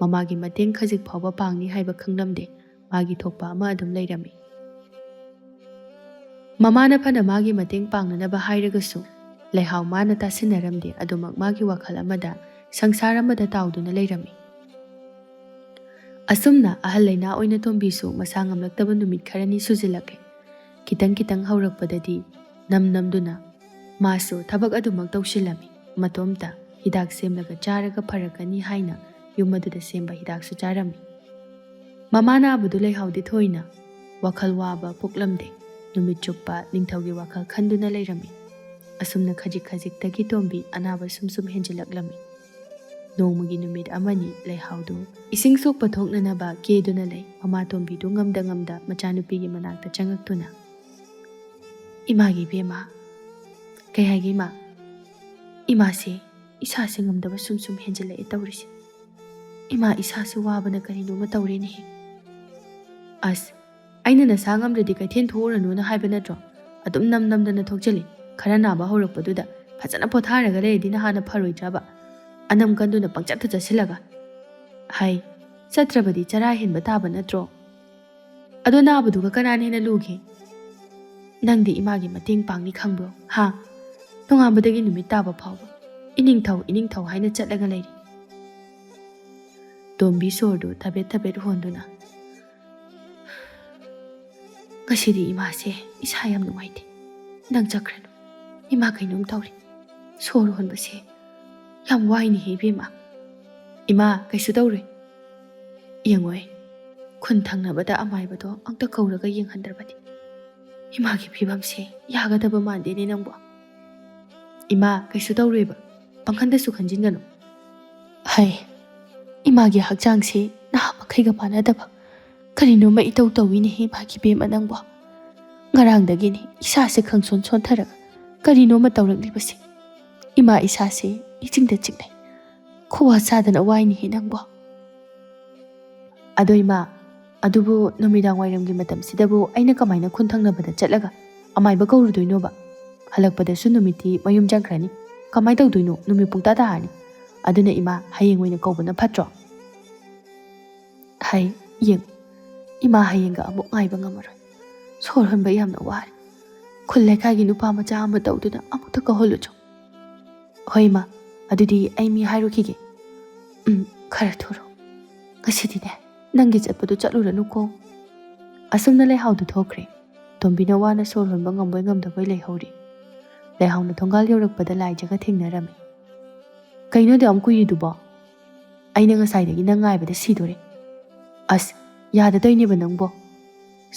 ꯃꯃꯥꯒꯤ ꯃꯇꯦꯡ ꯈꯖꯤꯛ ꯐꯥꯎꯕ ꯄꯥꯡꯅꯤ ꯍꯥꯏꯕ ꯈꯪꯂꯝꯗꯦ꯫ ꯃꯥꯒꯤ ꯊꯣꯛꯄ ꯑꯃ ꯑꯗꯨꯝ ꯂꯩꯔꯝꯃꯤ꯫ ꯃꯃꯥꯅ ꯐꯅ ꯃꯥꯒꯤ ꯃꯇꯦꯡ ꯄꯥꯡꯅꯅꯕ ꯍꯥꯏꯔꯒꯁꯨ ꯂꯩꯍꯥꯎ ꯃꯥꯅ ꯇꯥꯁꯤꯟꯅꯔꯝꯗꯦ꯫ ꯑꯗꯨꯃꯛ ꯃꯥꯒꯤ ꯋꯥꯈꯜ ꯑꯃꯗ, ꯁꯪꯁꯥꯔ ꯑꯃꯗ ꯇꯥꯎꯗꯨꯅ ꯂꯩꯔꯝꯃꯤ꯫ ꯑꯁꯨꯝꯅ ꯑꯍꯜ ꯂꯩꯅꯥ ꯑꯣꯏꯅ ꯇꯣꯝꯕꯤꯁꯨ ꯃꯁꯥ ꯉꯝꯂꯛꯇꯕ ꯅꯨꯃꯤꯠ ꯈꯔꯅꯤ ꯁꯨꯖꯤꯜꯂꯛꯂꯦ꯫ ꯈꯤꯇꯪ ꯈꯤꯇꯪ ꯍꯧꯔꯛꯄꯗꯗꯤ ꯅꯝ ꯅꯝꯗꯨꯅ ꯃꯥꯁꯨ ꯊꯕꯛ ꯑꯗꯨꯃꯛ ꯇꯧꯁꯤꯜꯂꯝꯃꯤ꯫ ꯃꯇꯣꯝꯇ ꯍꯤꯗꯥꯛ ꯁꯦꯝꯂꯒ ꯆꯥꯔꯒ ꯐꯔꯛꯀꯅꯤ ꯍꯥꯏꯅ ꯌꯨꯝ ꯑꯗꯨꯗ ꯁꯦꯝꯕ ꯍꯤꯗꯥꯛꯁꯨ ꯆꯥꯔꯝꯃꯤ꯫ ꯃꯃꯥ ꯅꯥꯕꯗꯨ ꯂꯩꯍꯥꯎꯗꯤ ꯊꯣꯏꯅ ꯋꯥꯈꯜ ꯋꯥꯕ ꯄꯣꯛꯂꯝꯗꯦ꯫ ꯅꯨꯃꯤꯠ ꯆꯨꯞꯄ ꯅꯤꯡꯊꯧꯒꯤ ꯋꯥꯈꯜ ꯈꯟꯗꯨꯅ ꯂꯩꯔꯝꯃꯤ꯫ ꯑꯁꯨꯝꯅ ꯈꯖꯤꯛ ꯈꯖꯤꯛꯇꯒꯤ ꯇꯣꯝꯕꯤ ꯑꯅꯥꯕ ꯁꯨꯝ ꯁꯨꯝ ꯍꯦꯟꯖꯤꯜꯂꯛꯂꯝꯃꯤ꯫ ꯅꯣꯡꯃꯒꯤ ꯅꯨꯃꯤꯠ ꯑꯃꯅꯤ ꯂꯩꯍꯥꯎꯗꯨ ꯏꯁꯤꯡ ꯁꯣꯛꯄ ꯊꯣꯛꯅꯅꯕ ꯀꯦꯗꯨꯅ ꯂꯩ꯫ ꯃꯃꯥ ꯇꯣꯝꯕꯤꯗꯨ ꯉꯝꯗ ꯉꯝꯗ ꯃꯆꯥꯅꯨꯄꯤꯒꯤ ꯃꯅꯥꯛꯇ ꯆꯪꯉꯛꯇꯨꯅ, "ꯏꯃꯥꯒꯤ ꯏꯕꯦꯝꯃ, ꯀꯩ ꯍꯥꯏꯒꯦ ꯏꯃꯥ? ꯏꯃꯥꯁꯦ ꯏꯁꯥꯁꯦ ꯉꯝꯗꯕ ꯁꯨꯝ ꯁꯨꯝ ꯍꯦꯟꯖꯤꯜꯂꯛꯑꯦ ꯇꯧꯔꯤꯁꯦ꯫ ꯏꯃꯥ ꯏꯁꯥꯁꯦ ꯋꯥꯕꯅ ꯀꯔꯤꯅꯣꯃ ꯇꯧꯔꯦꯅꯦꯍꯦ꯫" "ꯑꯁ, ꯑꯩꯅ ꯅꯁꯥ ꯉꯝꯗ꯭ꯔꯗꯤ ꯀꯩꯊꯦꯜ ꯊꯣꯛꯎꯔꯅꯨꯅ ꯍꯥꯏꯕ ꯅꯠꯇ꯭ꯔꯣ? ꯑꯗꯨꯝ ꯅꯝ ꯅꯝꯗꯅ ꯊꯣꯛꯆꯜꯂꯤ꯫ ꯈꯔ ꯅꯥꯕ ꯍꯧꯔꯛꯄꯗꯨꯗ ꯐꯖꯅ ꯄꯣꯊꯥꯔꯒ ꯂꯩꯔꯗꯤ ꯅꯍꯥꯟꯅ ꯐꯔꯣꯏꯗ꯭ꯔꯕ? ꯑꯅꯝ ꯀꯟꯗꯨꯅ ꯄꯪꯆꯠꯇ ꯆꯠꯁꯤꯜꯂꯒ꯫ ꯍꯥꯏ, ꯆꯠꯇ꯭ꯔꯕꯗꯤ ꯆꯔꯥ ꯍꯦꯟꯕ ꯇꯥꯕ ꯅꯠꯇ꯭ꯔꯣ? ꯑꯗꯣ ꯅꯥꯕꯗꯨꯒ ꯀꯅꯥꯅ ꯍꯦꯟꯅ ꯂꯨꯒꯦ? ꯅꯪꯗꯤ ꯏꯃꯥꯒꯤ ꯃꯇꯦꯡ ꯄꯥꯡꯅꯤ ꯈꯪꯕ꯭ꯔꯣ? ꯍꯥ? ꯅꯣꯡꯉꯥꯟꯕꯗꯒꯤ ꯅꯨꯃꯤꯠ ꯇꯥꯕ ꯐꯥꯎꯕ ꯏꯅꯤꯡꯊꯧ, ꯏꯅꯤꯡꯊꯧ ꯍꯥꯏꯅ ꯆꯠꯂꯒ ꯂꯩꯔꯤ꯫ ꯇꯣꯝꯕꯤ ꯁꯣꯔꯗꯨ ꯊꯕꯦꯠ ꯊꯕꯦꯠ ꯍꯣꯟꯗꯨꯅ, "ꯉꯁꯤꯗꯤ ꯏꯃꯥꯁꯦ ꯏꯁꯥ ꯌꯥꯝ ꯅꯨꯡꯉꯥꯏꯇꯦ꯫ ꯅꯪ ꯆꯠꯈ꯭ꯔꯅꯨ꯫ ꯏꯃꯥ ꯀꯩꯅꯣꯝ ꯇꯧꯔꯦ꯫ ꯁꯣꯔ ꯍꯣꯟꯕꯁꯦ ꯌꯥꯝ ꯋꯥꯏꯅꯦꯍꯦ ꯏꯕꯦꯝꯃ꯫" "ꯏꯃꯥ, ꯀꯩꯁꯨ ꯇꯧꯔꯣꯏ꯫ ꯌꯦꯡꯉꯣꯏ, ꯈꯨꯟ ꯊꯪꯅꯕꯗ ꯑꯃꯥꯏꯕꯗꯣ ꯑꯝꯇ ꯀꯧꯔꯒ ꯌꯦꯡꯍꯟꯗ꯭ꯔꯕꯗꯤ꯫ ꯏꯃꯥꯒꯤ ꯐꯤꯕꯝꯁꯦ ꯌꯥꯒꯗꯕ ꯃꯥꯟꯗꯦꯅꯦ ꯅꯪꯕꯣ꯫" "ꯏꯃꯥ, ꯀꯩꯁꯨ ꯇꯧꯔꯣꯏꯕ꯫ ꯄꯪꯈꯟꯗꯁꯨ ꯈꯟꯖꯤꯟꯒꯅꯨ꯫" "ꯍꯩ, ꯏꯃꯥꯒꯤ ꯍꯛꯆꯥꯡꯁꯤ ꯅꯍꯥ ꯃꯈꯩꯒ ꯃꯥꯟꯅꯗꯕ ꯀꯔꯤꯅꯣꯃ ꯏꯇꯧ ꯇꯧꯏꯅꯦꯍꯦ ꯏꯃꯥꯒꯤ ꯏꯕꯦꯝꯃ ꯅꯪꯕꯣ꯫ ꯉꯔꯥꯡꯗꯒꯤꯅꯤ ꯏꯁꯥꯁꯦ ꯈꯪꯁꯣꯟ ꯁꯣꯟꯊꯔꯒ ꯀꯔꯤꯅꯣꯃ ꯇꯧꯔꯛꯂꯤꯕꯁꯦ꯫ ꯏꯃꯥ ꯏꯁꯥꯁꯦ ꯏꯆꯤꯡꯗ ꯆꯤꯡꯅꯩ꯫ ꯈꯨꯋꯥ ꯆꯥꯗꯅ ꯋꯥꯏꯅꯦꯍꯦ ꯅꯪꯕꯣ꯫" "ꯑꯗꯣ ꯏꯃꯥ, ꯑꯗꯨꯕꯨ ꯅꯨꯃꯤꯗꯥꯡ ꯋꯥꯏꯔꯝꯒꯤ ꯃꯇꯝꯁꯤꯗꯕꯨ ꯑꯩꯅ ꯀꯃꯥꯏꯅ ꯈꯨꯟ ꯊꯪꯅꯕꯗ ꯆꯠꯂꯒ ꯑꯃꯥꯏꯕ ꯀꯧꯔꯨꯗꯣꯏꯅꯣꯕ? ꯍꯜꯂꯛꯄꯗꯁꯨ ꯅꯨꯃꯤꯠꯇꯤ ꯃꯌꯨꯝ ꯆꯪꯈ꯭ꯔꯅꯤ꯫ ꯀꯃꯥꯏꯅ ꯇꯧꯗꯣꯏꯅꯣ? ꯅꯨꯃꯤꯠ ꯄꯨꯡꯇꯥ ꯇꯥꯔꯅꯤ꯫ ꯑꯗꯨꯅ ꯏꯃꯥ, ꯍꯌꯦꯡ ꯑꯣꯏꯅ ꯀꯧꯕꯅ ꯐꯠꯇ꯭ꯔꯣ?" ꯍꯥꯏ, ꯌꯦꯡ, ꯏꯃꯥ ꯍꯌꯦꯡꯒ ꯑꯃꯨꯛ ꯉꯥꯏꯕ ꯉꯝꯃꯔꯣꯏ꯫ ꯁꯣꯔ ꯍꯣꯟꯕ ꯌꯥꯝꯅ ꯋꯥꯔꯦ꯫ ꯈꯨꯜ ꯂꯩꯀꯥꯏꯒꯤ ꯅꯨꯄꯥ ꯃꯆꯥ ꯑꯃ ꯇꯧꯗꯨꯅ ꯑꯃꯨꯛꯇ ꯀꯧꯍꯜꯂꯨꯆꯣ꯫ "ꯍꯣꯏ ꯏꯃꯥ, ꯑꯗꯨꯗꯤ ꯑꯩ ꯃꯤ ꯍꯥꯏꯔꯨꯈꯤꯒꯦ꯫" "ꯎꯝ, ꯈꯔ ꯊꯨꯔꯣ꯫ ꯉꯁꯤꯗꯤꯅꯦ, ꯅꯪꯒꯤ ꯆꯠꯄꯗꯨ ꯆꯠꯂꯨꯔꯅꯨꯀꯣ꯫" ꯑꯁꯨꯝꯅ ꯂꯩꯍꯥꯎꯗꯨ ꯊꯣꯛꯈ꯭ꯔꯦ꯫ ꯇꯣꯝꯕꯤꯅ ꯋꯥꯅ ꯁꯣꯔ ꯍꯣꯟꯕ ꯉꯝꯕꯣꯏ ꯉꯝꯗꯕꯣꯏ ꯂꯩꯍꯧꯔꯤ꯫ ꯂꯩꯍꯥꯎꯅ ꯊꯣꯡꯒꯥꯜ ꯌꯧꯔꯛꯄꯗ ꯂꯥꯏꯖꯒ ꯊꯦꯡꯅꯔꯝꯃꯤ꯫ "ꯀꯩꯅꯣ ꯑꯗꯨꯛ ꯌꯥꯝ ꯀꯨꯏꯔꯤꯗꯨꯕꯣ? ꯑꯩꯅ ꯉꯁꯥꯏꯗꯒꯤ ꯅꯪ ꯉꯥꯏꯕꯗ ꯁꯤꯗꯣꯔꯦ꯫ ꯑꯁ, ꯌꯥꯗꯗꯣꯏꯅꯦꯕ ꯅꯪꯕꯣ꯫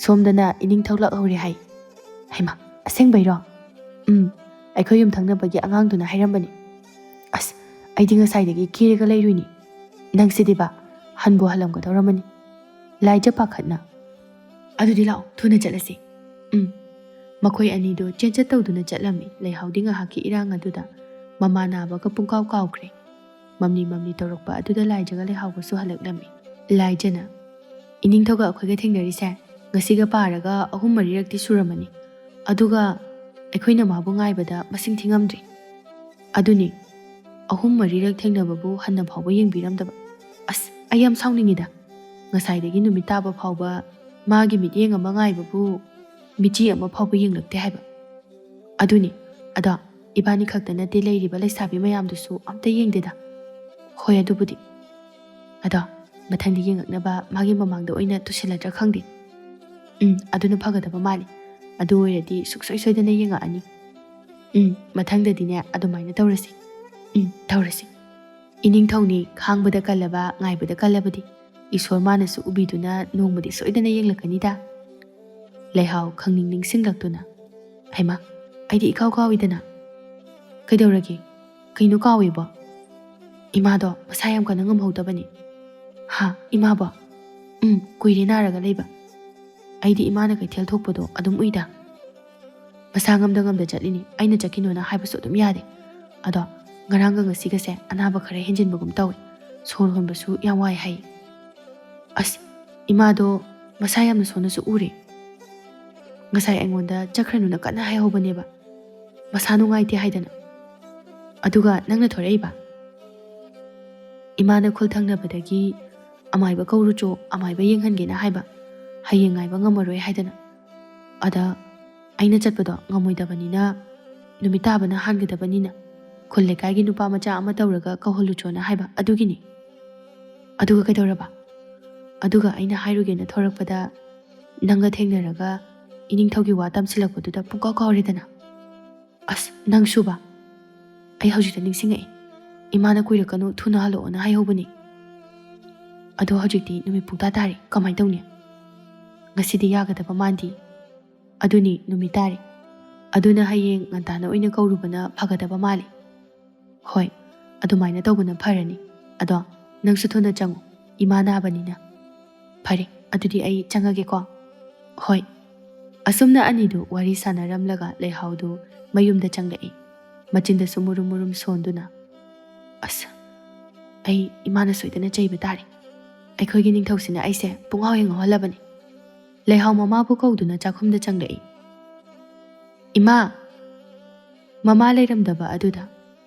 ꯁꯣꯝꯗꯅ ꯏꯅꯤꯡꯊꯧ ꯂꯥꯛꯍꯧꯔꯦ ꯍꯥꯏ꯫" "ꯍꯩꯃꯥ, ꯑꯁꯦꯡꯕꯩꯔꯣ?" "ꯎꯝ, ꯑꯩꯈꯣꯏ ꯌꯨꯝꯊꯪꯅꯕꯒꯤ ꯑꯉꯥꯡꯗꯨꯅ ꯍꯥꯏꯔꯝꯕꯅꯤ꯫" "ꯑꯁ, ꯑꯩꯗꯤ ꯉꯁꯥꯏꯗꯒꯤ ꯀꯦꯔꯒ ꯂꯩꯔꯨꯏꯅꯤ꯫ ꯅꯪꯁꯤꯗꯤꯕ, ꯍꯟꯕꯨ ꯍꯜꯂꯝꯒꯗꯧꯔꯝꯃꯅꯤ꯫" ꯂꯥꯏꯖ ꯄꯥꯈꯠꯅ, "ꯑꯗꯨꯗꯤ ꯂꯥꯛꯑꯣ, ꯊꯨꯅ ꯆꯠꯂꯁꯤ꯫" ꯎꯝ꯫ ꯃꯈꯣꯏ ꯑꯅꯤꯗꯨ ꯆꯦꯟꯆꯠ ꯇꯧꯗꯨꯅ ꯆꯠꯂꯝꯃꯤ꯫ ꯂꯩꯍꯥꯎꯗꯤ ꯉꯥꯏꯍꯥꯛꯀꯤ ꯏꯔꯥꯡ ꯑꯗꯨꯗ ꯃꯃꯥ ꯅꯥꯕꯒ ꯄꯨꯡꯀꯥꯎ ꯀꯥꯎꯈ꯭ꯔꯦ꯫ ꯃꯝꯂꯤ ꯃꯝꯂꯤ ꯇꯧꯔꯛꯄ ꯑꯗꯨꯗ ꯂꯥꯏꯖꯒ ꯂꯩꯍꯥꯎꯒꯁꯨ ꯍꯜꯂꯛꯂꯝꯃꯤ꯫ ꯂꯥꯏꯖꯅ, "ꯏꯅꯤꯡꯊꯧꯒ ꯑꯩꯈꯣꯏꯒ ꯊꯦꯡꯅꯔꯤꯁꯦ ꯉꯁꯤꯒ ꯄꯥꯔꯒ ꯑꯍꯨꯝ ꯃꯔꯤꯔꯛꯇꯤ ꯁꯨꯔꯝꯃꯅꯤ꯫ ꯑꯗꯨꯒ ꯑꯩꯈꯣꯏꯅ ꯃꯥꯕꯨ ꯉꯥꯏꯕꯗ ꯃꯁꯤꯡ ꯊꯤꯉꯝꯗ꯭ꯔꯤ꯫ ꯑꯗꯨꯅꯤ, ꯑꯍꯨꯝ ꯃꯔꯤꯔꯛ ꯊꯦꯡꯅꯕꯕꯨ ꯍꯟꯅ ꯐꯥꯎꯕ ꯌꯦꯡꯕꯤꯔꯝꯗꯕ꯫ ꯑꯁ, ꯑꯩ ꯌꯥꯝ ꯁꯥꯎꯅꯤꯡꯉꯤꯗ꯫ ꯉꯁꯥꯏꯗꯒꯤ ꯅꯨꯃꯤꯠ ꯇꯥꯕ ꯐꯥꯎꯕ ꯃꯥꯒꯤ ꯃꯤꯠꯌꯦꯡ ꯑꯃ ꯉꯥꯏꯕꯕꯨ ꯃꯤꯆꯤ ꯑꯃ ꯐꯥꯎꯕ ꯌꯦꯡꯂꯛꯇꯦ ꯍꯥꯏꯕ꯫ ꯑꯗꯨꯅꯤ꯫ ꯑꯗꯣ ꯏꯕꯥꯅꯤ ꯈꯛꯇ ꯅꯠꯇꯦ, ꯂꯩꯔꯤꯕ ꯂꯩꯁꯥꯕꯤ ꯃꯌꯥꯝꯗꯨꯁꯨ ꯑꯝꯇ ꯌꯦꯡꯗꯦꯗ꯫ ꯍꯣꯏ, ꯑꯗꯨꯕꯨꯗꯤ꯫ ꯑꯗꯣ ꯃꯊꯪꯗꯤ ꯌꯦꯡꯉꯛꯅꯕ ꯃꯥꯒꯤ ꯃꯃꯥꯡꯗ ꯑꯣꯏꯅ ꯇꯨꯁꯤꯜꯂꯗ꯭ꯔꯥ ꯈꯪꯗꯦ꯫ ꯎꯝ, ꯑꯗꯨꯅ ꯐꯒꯗꯕ ꯃꯥꯜꯂꯤ꯫ ꯑꯗꯨ ꯑꯣꯏꯔꯗꯤ ꯁꯨꯡꯁꯣꯏ ꯁꯣꯏꯗꯅ ꯌꯦꯡꯉꯛꯑꯅꯤ꯫ ꯎꯝ, ꯃꯊꯪꯗꯗꯤꯅꯦ ꯑꯗꯨꯃꯥꯏꯅ ꯇꯧꯔꯁꯤ꯫ ꯎꯝ, ꯇꯧꯔꯁꯤ꯫ ꯏꯅꯤꯡꯊꯧꯅꯤ ꯈꯥꯡꯕꯗ ꯀꯜꯂꯕ, ꯉꯥꯏꯕꯗ ꯀꯜꯂꯕꯗꯤ ꯏꯁꯣꯔ ꯃꯥꯅꯁꯨ ꯎꯕꯤꯗꯨꯅ ꯅꯣꯡꯃꯗꯤ ꯁꯣꯏꯗꯅ ꯌꯦꯡꯂꯛꯀꯅꯤꯗ꯫ ꯂꯩꯍꯥꯎ ꯈꯪꯅꯤꯡ ꯅꯤꯡꯁꯤꯡꯂꯛꯇꯨꯅ, "ꯍꯩꯃꯥ, ꯑꯩꯗꯤ ꯏꯀꯥꯎ ꯀꯥꯎꯏꯗꯅ꯫ ꯀꯩꯗꯧꯔꯒꯦ? ꯀꯩꯅꯣ ꯀꯥꯎꯏꯕꯣ?" "ꯏꯃꯥꯗꯣ ꯃꯁꯥ ꯌꯥꯝ ꯀꯟꯅ ꯉꯝꯍꯧꯗꯕꯅꯤ꯫" "ꯍꯥ, ꯏꯃꯥꯕꯣ?" "ꯎꯝ, ꯀꯨꯏꯔꯦ ꯅꯥꯔꯒ ꯂꯩꯕ꯫ ꯑꯩꯗꯤ ꯏꯃꯥꯅ ꯀꯩꯊꯦꯜ ꯊꯣꯛꯄꯗꯣ ꯑꯗꯨꯝ ꯎꯏꯗ꯫ ꯃꯁꯥ ꯉꯝꯗ ꯉꯝꯗ ꯆꯠꯂꯤꯅꯤ, ꯑꯩꯅ ꯆꯠꯈꯤꯅꯣꯅ ꯍꯥꯏꯕꯁꯨ ꯑꯗꯨꯝ ꯌꯥꯗꯦ꯫ ꯑꯗꯣ ꯉꯔꯥꯡꯒ ꯉꯁꯤꯒꯁꯦ ꯑꯅꯥꯕ ꯈꯔ ꯍꯦꯟꯖꯤꯟꯕꯒꯨꯝ ꯇꯧꯏ꯫ ꯁꯣꯔ ꯍꯣꯟꯕꯁꯨ ꯌꯥꯝ ꯋꯥꯏ ꯍꯥꯏ꯫" "ꯑꯁ, ꯏꯃꯥꯗꯣ ꯃꯁꯥ ꯌꯥꯝꯅ ꯁꯣꯟꯅꯁꯨ ꯎꯔꯦ꯫ ꯉꯁꯥꯏ ꯑꯩꯉꯣꯟꯗ ꯆꯠꯈ꯭ꯔꯅꯨꯅ ꯀꯟꯅ ꯍꯥꯏꯍꯧꯕꯅꯦꯕ꯫ ꯃꯁꯥ ꯅꯨꯡꯉꯥꯏꯇꯦ ꯍꯥꯏꯗꯅ꯫ ꯑꯗꯨꯒ ꯅꯪꯅ ꯊꯣꯔꯛꯏꯕ?" "ꯏꯃꯥꯅ ꯈꯨꯜ ꯊꯪꯅꯕꯗꯒꯤ ꯑꯃꯥꯏꯕ ꯀꯧꯔꯨꯆꯣ, ꯑꯃꯥꯏꯕ ꯌꯦꯡꯍꯟꯒꯦꯅ ꯍꯥꯏꯕ꯫ ꯍꯌꯦꯡ ꯉꯥꯏꯕ ꯉꯝꯃꯔꯣꯏ ꯍꯥꯏꯗꯅ꯫ ꯑꯗ ꯑꯩꯅ ꯆꯠꯄꯗꯣ ꯉꯝꯃꯣꯏꯗꯕꯅꯤꯅ, ꯅꯨꯃꯤꯠ ꯇꯥꯕꯅ ꯍꯥꯟꯒꯗꯕꯅꯤꯅ, ꯈꯨꯜ ꯂꯩꯀꯥꯏꯒꯤ ꯅꯨꯄꯥ ꯃꯆꯥ ꯑꯃ ꯇꯧꯔꯒ ꯀꯧꯍꯜꯂꯨꯆꯣꯅ ꯍꯥꯏꯕ, ꯑꯗꯨꯒꯤꯅꯤ꯫" "ꯑꯗꯨꯒ ꯀꯩꯗꯧꯔꯕ?" "ꯑꯗꯨꯒ ꯑꯩꯅ ꯍꯥꯏꯔꯨꯒꯦꯅ ꯊꯣꯔꯛꯄꯗ, ꯅꯪꯒ ꯊꯦꯡꯅꯔꯒ ꯏꯅꯤꯡꯊꯧꯒꯤ ꯋꯥ ꯇꯝꯁꯤꯜꯂꯛꯄꯗꯨꯗ ꯄꯨꯡꯀꯥꯎ ꯀꯥꯎꯔꯦꯗꯅ꯫" "ꯑꯁ, ꯅꯪꯁꯨꯕ? ꯑꯩ ꯍꯧꯖꯤꯛꯇ ꯅꯤꯡꯁꯤꯡꯉꯛꯑꯦ꯫ ꯏꯃꯥꯅ ꯀꯨꯏꯔꯛꯀꯅꯨ, ꯊꯨꯅ ꯍꯜꯂꯛꯑꯣꯅ ꯍꯥꯏꯍꯧꯕꯅꯤ꯫ ꯑꯗꯣ ꯍꯧꯖꯤꯛꯇꯤ ꯅꯨꯃꯤꯠ ꯄꯨꯡꯇꯥ ꯇꯥꯔꯦ, ꯀꯃꯥꯏꯅ ꯇꯧꯅꯤ? ꯉꯁꯤꯗꯤ ꯌꯥꯒꯗꯕ ꯃꯥꯟꯗꯦ꯫" "ꯑꯗꯨꯅꯤ, ꯅꯨꯃꯤꯠ ꯇꯥꯔꯦ꯫ ꯑꯗꯨꯅ ꯍꯌꯦꯡ ꯉꯟꯇꯥꯅ ꯑꯣꯏꯅ ꯀꯧꯔꯨꯕꯅ ꯐꯒꯗꯕ ꯃꯥꯜꯂꯤ꯫" "ꯍꯣꯏ, ꯑꯗꯨꯃꯥꯏꯅ ꯇꯧꯕꯅ ꯐꯔꯅꯤ꯫ ꯑꯗꯣ ꯅꯪꯁꯨ ꯊꯨꯅ ꯆꯪꯉꯨ, ꯏꯃꯥ ꯅꯥꯕꯅꯤꯅ꯫" "ꯐꯔꯦ, ꯑꯗꯨꯗꯤ ꯑꯩ ꯆꯪꯉꯒꯦꯀꯣ꯫" "ꯍꯣꯏ꯫" ꯑꯁꯨꯝꯅ ꯑꯅꯤꯗꯨ ꯋꯥꯔꯤ ꯁꯥꯟꯅꯔꯝꯂꯒ ꯂꯩꯍꯥꯎꯗꯨ ꯃꯌꯨꯝꯗ ꯆꯪꯂꯛꯏ꯫ ꯃꯆꯤꯟꯗꯁꯨ ꯃꯨꯔꯨꯝ ꯃꯨꯔꯨꯝ ꯁꯣꯟꯗꯨꯅ, "ꯑꯁ, ꯑꯩ ꯏꯃꯥꯅ ꯁꯣꯏꯗꯅ ꯆꯩꯕ ꯇꯥꯔꯦ꯫ ꯑꯩꯈꯣꯏꯒꯤ ꯅꯤꯡꯊꯧꯁꯤꯅ ꯑꯩꯁꯦ ꯄꯨꯡꯉꯥꯎ ꯍꯦꯛ ꯉꯥꯎꯍꯜꯂꯕꯅꯤ꯫" ꯂꯩꯍꯥꯎ ꯃꯃꯥꯕꯨ ꯀꯧꯗꯨꯅ ꯆꯥꯛꯈꯨꯝꯗ ꯆꯪꯂꯛꯏ꯫ "ꯏꯃꯥ!" ꯃꯃꯥ ꯂꯩꯔꯝꯗꯕ ꯑꯗꯨꯗ,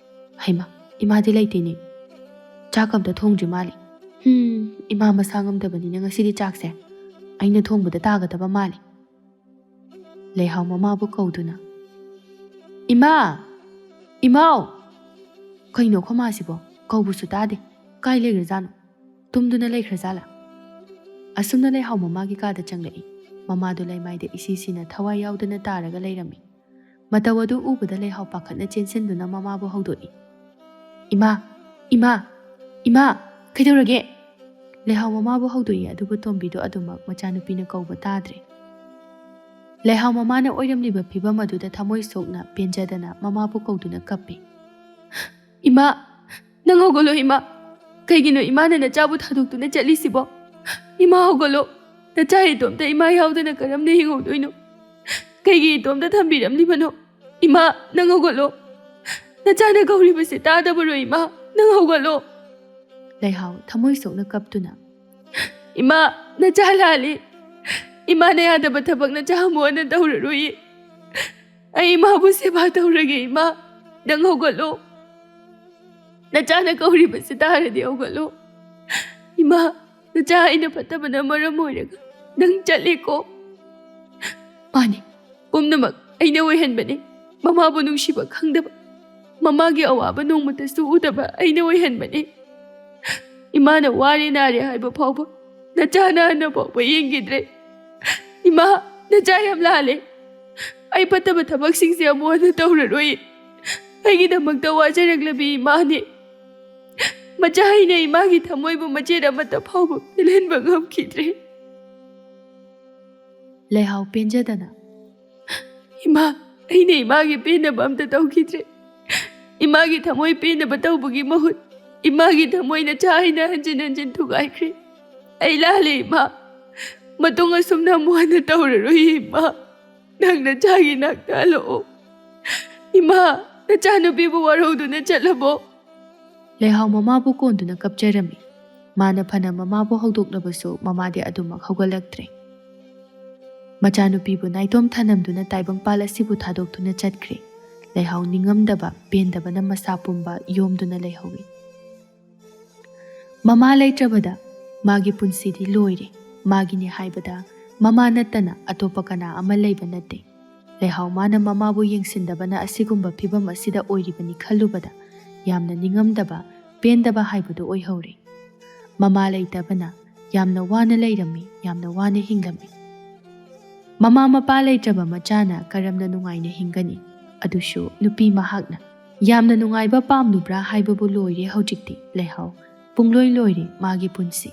"ꯍꯩꯃꯥ, ꯏꯃꯥꯗꯤ ꯂꯩꯇꯦꯅꯦ꯫ ꯆꯥꯛ ꯑꯝꯇ ꯊꯣꯡꯗ꯭ꯔꯤ ꯃꯥꯜꯂꯦ꯫ ꯍꯝ, ꯏꯃꯥ ꯃꯁꯥ ꯉꯝꯗꯕꯅꯤꯅ ꯉꯁꯤꯗꯤ ꯆꯥꯛꯁꯦ ꯑꯩꯅ ꯊꯣꯡꯕꯗ ꯇꯥꯒꯗꯕ ꯃꯥꯜꯂꯦ"꯫ ꯂꯩꯍꯥꯎ ꯃꯃꯥꯕꯨ ꯀꯧꯗꯨꯅ, "ꯏꯃꯥ! ꯏꯃꯥꯎ!" ꯀꯩꯅꯣ ꯑꯩꯈꯣꯏ ꯃꯥꯁꯤꯕꯣ? ꯀꯧꯕꯁꯨ ꯇꯥꯗꯦ꯫ ꯀꯥꯏ ꯂꯩꯈ꯭ꯔꯖꯥꯠꯅꯣ? ꯇꯨꯝꯗꯨꯅ ꯂꯩꯈ꯭ꯔꯖꯥꯠꯂꯥ? ꯑꯁꯨꯝꯅ ꯂꯩꯍꯥꯎ ꯃꯃꯥꯒꯤ ꯀꯥꯗ ꯆꯪꯂꯛꯏ꯫ ꯃꯃꯥꯗꯨ ꯂꯩꯃꯥꯏꯗ ꯏꯁꯤ ꯁꯤꯅ ꯊꯋꯥꯏ ꯌꯥꯎꯗꯅ ꯇꯥꯔꯒ ꯂꯩꯔꯝꯃꯤ꯫ ꯃꯇꯧ ꯑꯗꯨ ꯎꯕꯗ ꯂꯩꯍꯥꯎ ꯄꯥꯈꯠꯅ ꯆꯦꯟꯁꯤꯟꯗꯨꯅ ꯃꯃꯥꯕꯨ ꯍꯧꯗꯣꯛꯏ꯫ "ꯏꯃꯥ! ꯏꯃꯥ! ꯏꯃꯥ! ꯀꯩꯗꯧꯔꯒꯦ?" ꯂꯩꯍꯥꯎ ꯃꯃꯥꯕꯨ ꯍꯧꯗꯣꯛꯏ, ꯑꯗꯨꯕꯨ ꯇꯣꯝꯕꯤꯗꯨ ꯑꯗꯨꯃꯛ ꯃꯆꯥꯅꯨꯄꯤꯅ ꯀꯧꯕ ꯇꯥꯗ꯭ꯔꯦ꯫ ꯂꯩꯍꯥꯎ ꯃꯃꯥꯅ ꯑꯣꯏꯔꯝꯂꯤꯕ ꯐꯤꯚꯝ ꯑꯗꯨꯗ ꯊꯃꯣꯏ ꯁꯣꯛꯅ ꯄꯦꯟꯖꯗꯅ ꯃꯃꯥꯕꯨ ꯀꯧꯗꯨꯅ ꯀꯞꯄꯤ꯫ "ꯏꯃꯥ! ꯅꯪ ꯍꯧꯒꯠꯂꯣ ꯏꯃꯥ! ꯀꯩꯒꯤꯅꯣ ꯏꯃꯥꯅ ꯅꯆꯥꯕꯨ ꯊꯥꯗꯣꯛꯇꯨꯅ ꯆꯠꯂꯤꯁꯤꯕꯣ? ꯏꯃꯥ ꯍꯧꯒꯠꯂꯣ! ꯅꯆꯥ ꯏꯇꯣꯝꯇ ꯏꯃꯥ ꯌꯥꯎꯗꯅ ꯀꯔꯝꯅ ꯍꯤꯡꯍꯧꯗꯣꯏꯅꯣ? ꯀꯩꯒꯤ ꯏꯇꯣꯝꯇ ꯊꯝꯕꯤꯔꯝꯂꯤꯕꯅꯣ? ꯏꯃꯥ, ꯅꯪ ꯍꯧꯒꯠꯂꯣ! ꯅꯆꯥꯅ ꯀꯧꯔꯤꯕꯁꯤ ꯇꯥꯗꯕꯔꯣ ꯏꯃꯥ? ꯅꯪ ꯍꯧꯒꯠꯂꯣ!" ꯂꯩꯍꯥꯎ ꯊꯃꯣꯏ ꯁꯣꯛꯅ ꯀꯞꯇꯨꯅ, "ꯏꯃꯥ, ꯅꯆꯥ ꯂꯥꯜꯂꯤ꯫ ꯏꯃꯥꯅ ꯌꯥꯗꯕ ꯊꯕꯛ ꯅꯆꯥ ꯑꯃꯨꯛ ꯍꯟꯅ ꯇꯧꯔꯔꯣꯏꯌꯦ꯫ ꯑꯩ ꯏꯃꯥꯕꯨ ꯁꯦꯕꯥ ꯇꯧꯔꯒꯦ ꯏꯃꯥ꯫ ꯅꯪ ꯍꯧꯒꯠꯂꯣ꯫ ꯅꯆꯥꯅ ꯀꯧꯔꯤꯕꯁꯤ ꯇꯥꯔꯗꯤ ꯍꯧꯒꯠꯂꯣ꯫ ꯏꯃꯥ, ꯅꯆꯥ ꯑꯩꯅ ꯐꯠꯇꯕꯅ ꯃꯔꯝ ꯑꯣꯏꯔꯒ ꯅꯪ ꯆꯠꯂꯦꯀꯣ꯫ ꯃꯥꯅꯤ, ꯄꯨꯝꯅꯃꯛ ꯑꯩꯅ ꯑꯣꯏꯍꯟꯕꯅꯤ꯫ ꯃꯃꯥꯕꯨ ꯅꯨꯡꯁꯤꯕ ꯈꯪꯗꯕ, ꯃꯃꯥꯒꯤ ꯑꯋꯥꯕ ꯅꯣꯡꯃꯇꯁꯨ ꯎꯗꯕ ꯑꯩꯅ ꯑꯣꯏꯍꯟꯕꯅꯤ꯫ ꯏꯃꯥꯅ ꯋꯥꯔꯦ ꯅꯥꯔꯦ ꯍꯥꯏꯕ ꯐꯥꯎꯕ ꯅꯆꯥꯅ ꯍꯟꯅ ꯐꯥꯎꯕ ꯌꯦꯡꯈꯤꯗ꯭ꯔꯦ꯫ ꯏꯃꯥ, ꯅꯆꯥ ꯌꯥꯝ ꯂꯥꯜꯂꯦ꯫ ꯑꯩ ꯐꯠꯇꯕ ꯊꯕꯛꯁꯤꯡꯁꯦ ꯑꯃꯨꯛ ꯍꯟꯅ ꯇꯧꯔꯔꯣꯏ꯫ ꯑꯩꯒꯤꯗꯃꯛꯇ ꯋꯥꯖꯔꯛꯂꯕꯤ ꯏꯃꯥꯅꯤ꯫ ꯃꯆꯥ ꯑꯩꯅ ꯏꯃꯥꯒꯤ ꯊꯃꯣꯏꯕꯨ ꯃꯆꯦꯠ ꯑꯃꯠꯇ ꯐꯥꯎꯕ ꯄꯦꯜꯍꯟꯕ ꯉꯝꯈꯤꯗ꯭ꯔꯦ"꯫ ꯂꯩꯍꯥꯎ ꯄꯦꯟꯖꯗꯅ, "ꯏꯃꯥ, ꯑꯩꯅ ꯏꯃꯥꯒꯤ ꯄꯦꯟꯅꯕ ꯑꯝꯇ ꯇꯧꯈꯤꯗ꯭ꯔꯦ꯫ ꯏꯃꯥꯒꯤ ꯊꯃꯣꯏ ꯄꯦꯟꯅꯕ ꯇꯧꯕꯒꯤ ꯃꯍꯨꯠ ꯏꯃꯥꯒꯤ ꯊꯃꯣꯏ ꯅꯆꯥ ꯑꯩꯅ ꯍꯟꯖꯤꯟ ꯍꯟꯖꯤꯟ ꯊꯨꯒꯥꯏꯈ꯭ꯔꯦ꯫ ꯑꯩ ꯂꯥꯜꯂꯦ ꯏꯃꯥ꯫ ꯃꯇꯨꯡ ꯑꯁꯨꯝꯅ ꯑꯃꯨꯛ ꯍꯟꯅ ꯇꯧꯔꯔꯣꯏ ꯏꯃꯥ꯫ ꯅꯪ ꯅꯆꯥꯒꯤ ꯅꯥꯛꯇ ꯍꯜꯂꯛꯑꯣ꯫ ꯏꯃꯥ, ꯅꯆꯥꯅꯨꯄꯤꯕꯨ ꯋꯥꯔꯧꯗꯨꯅ ꯆꯠꯂꯕꯣ?" ꯂꯩꯍꯥꯎ ꯃꯃꯥꯕꯨ ꯀꯣꯟꯗꯨꯅ ꯀꯞꯆꯔꯝꯃꯤ꯫ ꯃꯥꯅ ꯐꯅ ꯃꯃꯥꯕꯨ ꯍꯧꯗꯣꯛꯂꯕꯁꯨ ꯃꯃꯥꯗꯤ ꯑꯗꯨꯃꯛ ꯍꯧꯒꯠꯂꯛꯇ꯭ꯔꯦ꯫ ꯃꯆꯥꯅꯨꯄꯤꯕꯨ ꯅꯥꯏꯇꯣꯝ ꯊꯅꯝꯗꯨꯅ ꯇꯥꯏꯕꯪꯄꯥꯜ ꯑꯁꯤꯕꯨ ꯊꯥꯗꯣꯛꯇꯨꯅ ꯆꯠꯈ꯭ꯔꯦ꯫ ꯂꯩꯍꯥꯎ ꯅꯤꯡꯉꯝꯗꯕ, ꯄꯦꯟꯗꯕꯅ ꯃꯁꯥ ꯄꯨꯝꯕ ꯌꯣꯝꯗꯨꯅ ꯂꯩꯍꯧꯏ꯫ ꯃꯃꯥ ꯂꯩꯇ꯭ꯔꯕꯗ ꯃꯥꯒꯤ ꯄꯨꯟꯁꯤꯗꯤ ꯂꯣꯏꯔꯦ꯫ ꯃꯥꯒꯤꯅꯤ ꯍꯥꯏꯕꯗ ꯃꯃꯥ ꯅꯠꯇꯅ ꯑꯇꯣꯞꯄ ꯀꯅꯥ ꯑꯃ ꯂꯩꯕ ꯅꯠꯇꯦ꯫ ꯂꯩꯍꯥꯎ ꯃꯥꯅ ꯃꯃꯥꯕꯨ ꯌꯦꯡꯁꯤꯟꯗꯕꯅ ꯑꯁꯤꯒꯨꯝꯕ ꯐꯤꯕꯝ ꯑꯁꯤꯗ ꯑꯣꯏꯔꯤꯕꯅꯤ ꯈꯜꯂꯨꯕꯗ ꯌꯥꯝꯅ ꯅꯤꯡꯉꯝꯗꯕ, ꯄꯦꯟꯗꯕ ꯍꯥꯏꯕꯗꯨ ꯑꯣꯏꯍꯧꯔꯦ꯫ ꯃꯃꯥ ꯂꯩꯇꯕꯅ ꯌꯥꯝꯅ ꯋꯥꯅ ꯂꯩꯔꯝꯃꯤ, ꯌꯥꯝꯅ ꯋꯥꯅ ꯍꯤꯡꯂꯝꯃꯤ꯫ ꯃꯃꯥ ꯃꯄꯥ ꯂꯩꯇ꯭ꯔꯕ ꯃꯆꯥꯅ ꯀꯔꯝꯅ ꯅꯨꯡꯉꯥꯏꯅ ꯍꯤꯡꯒꯅꯤ? ꯑꯗꯨꯁꯨ ꯅꯨꯄꯤ ꯃꯍꯥꯛꯅ꯫ ꯌꯥꯝꯅ ꯅꯨꯡꯉꯥꯏꯕ ꯄꯥꯝꯂꯨꯕ꯭ꯔꯥ ꯍꯥꯏꯕꯕꯨ ꯂꯣꯏꯔꯦ ꯍꯧꯖꯤꯛꯇꯤ꯫ ꯂꯩꯍꯥꯎ ꯄꯨꯡꯂꯣꯏ ꯂꯣꯏꯔꯦ ꯃꯥꯒꯤ ꯄꯨꯟꯁꯤ꯫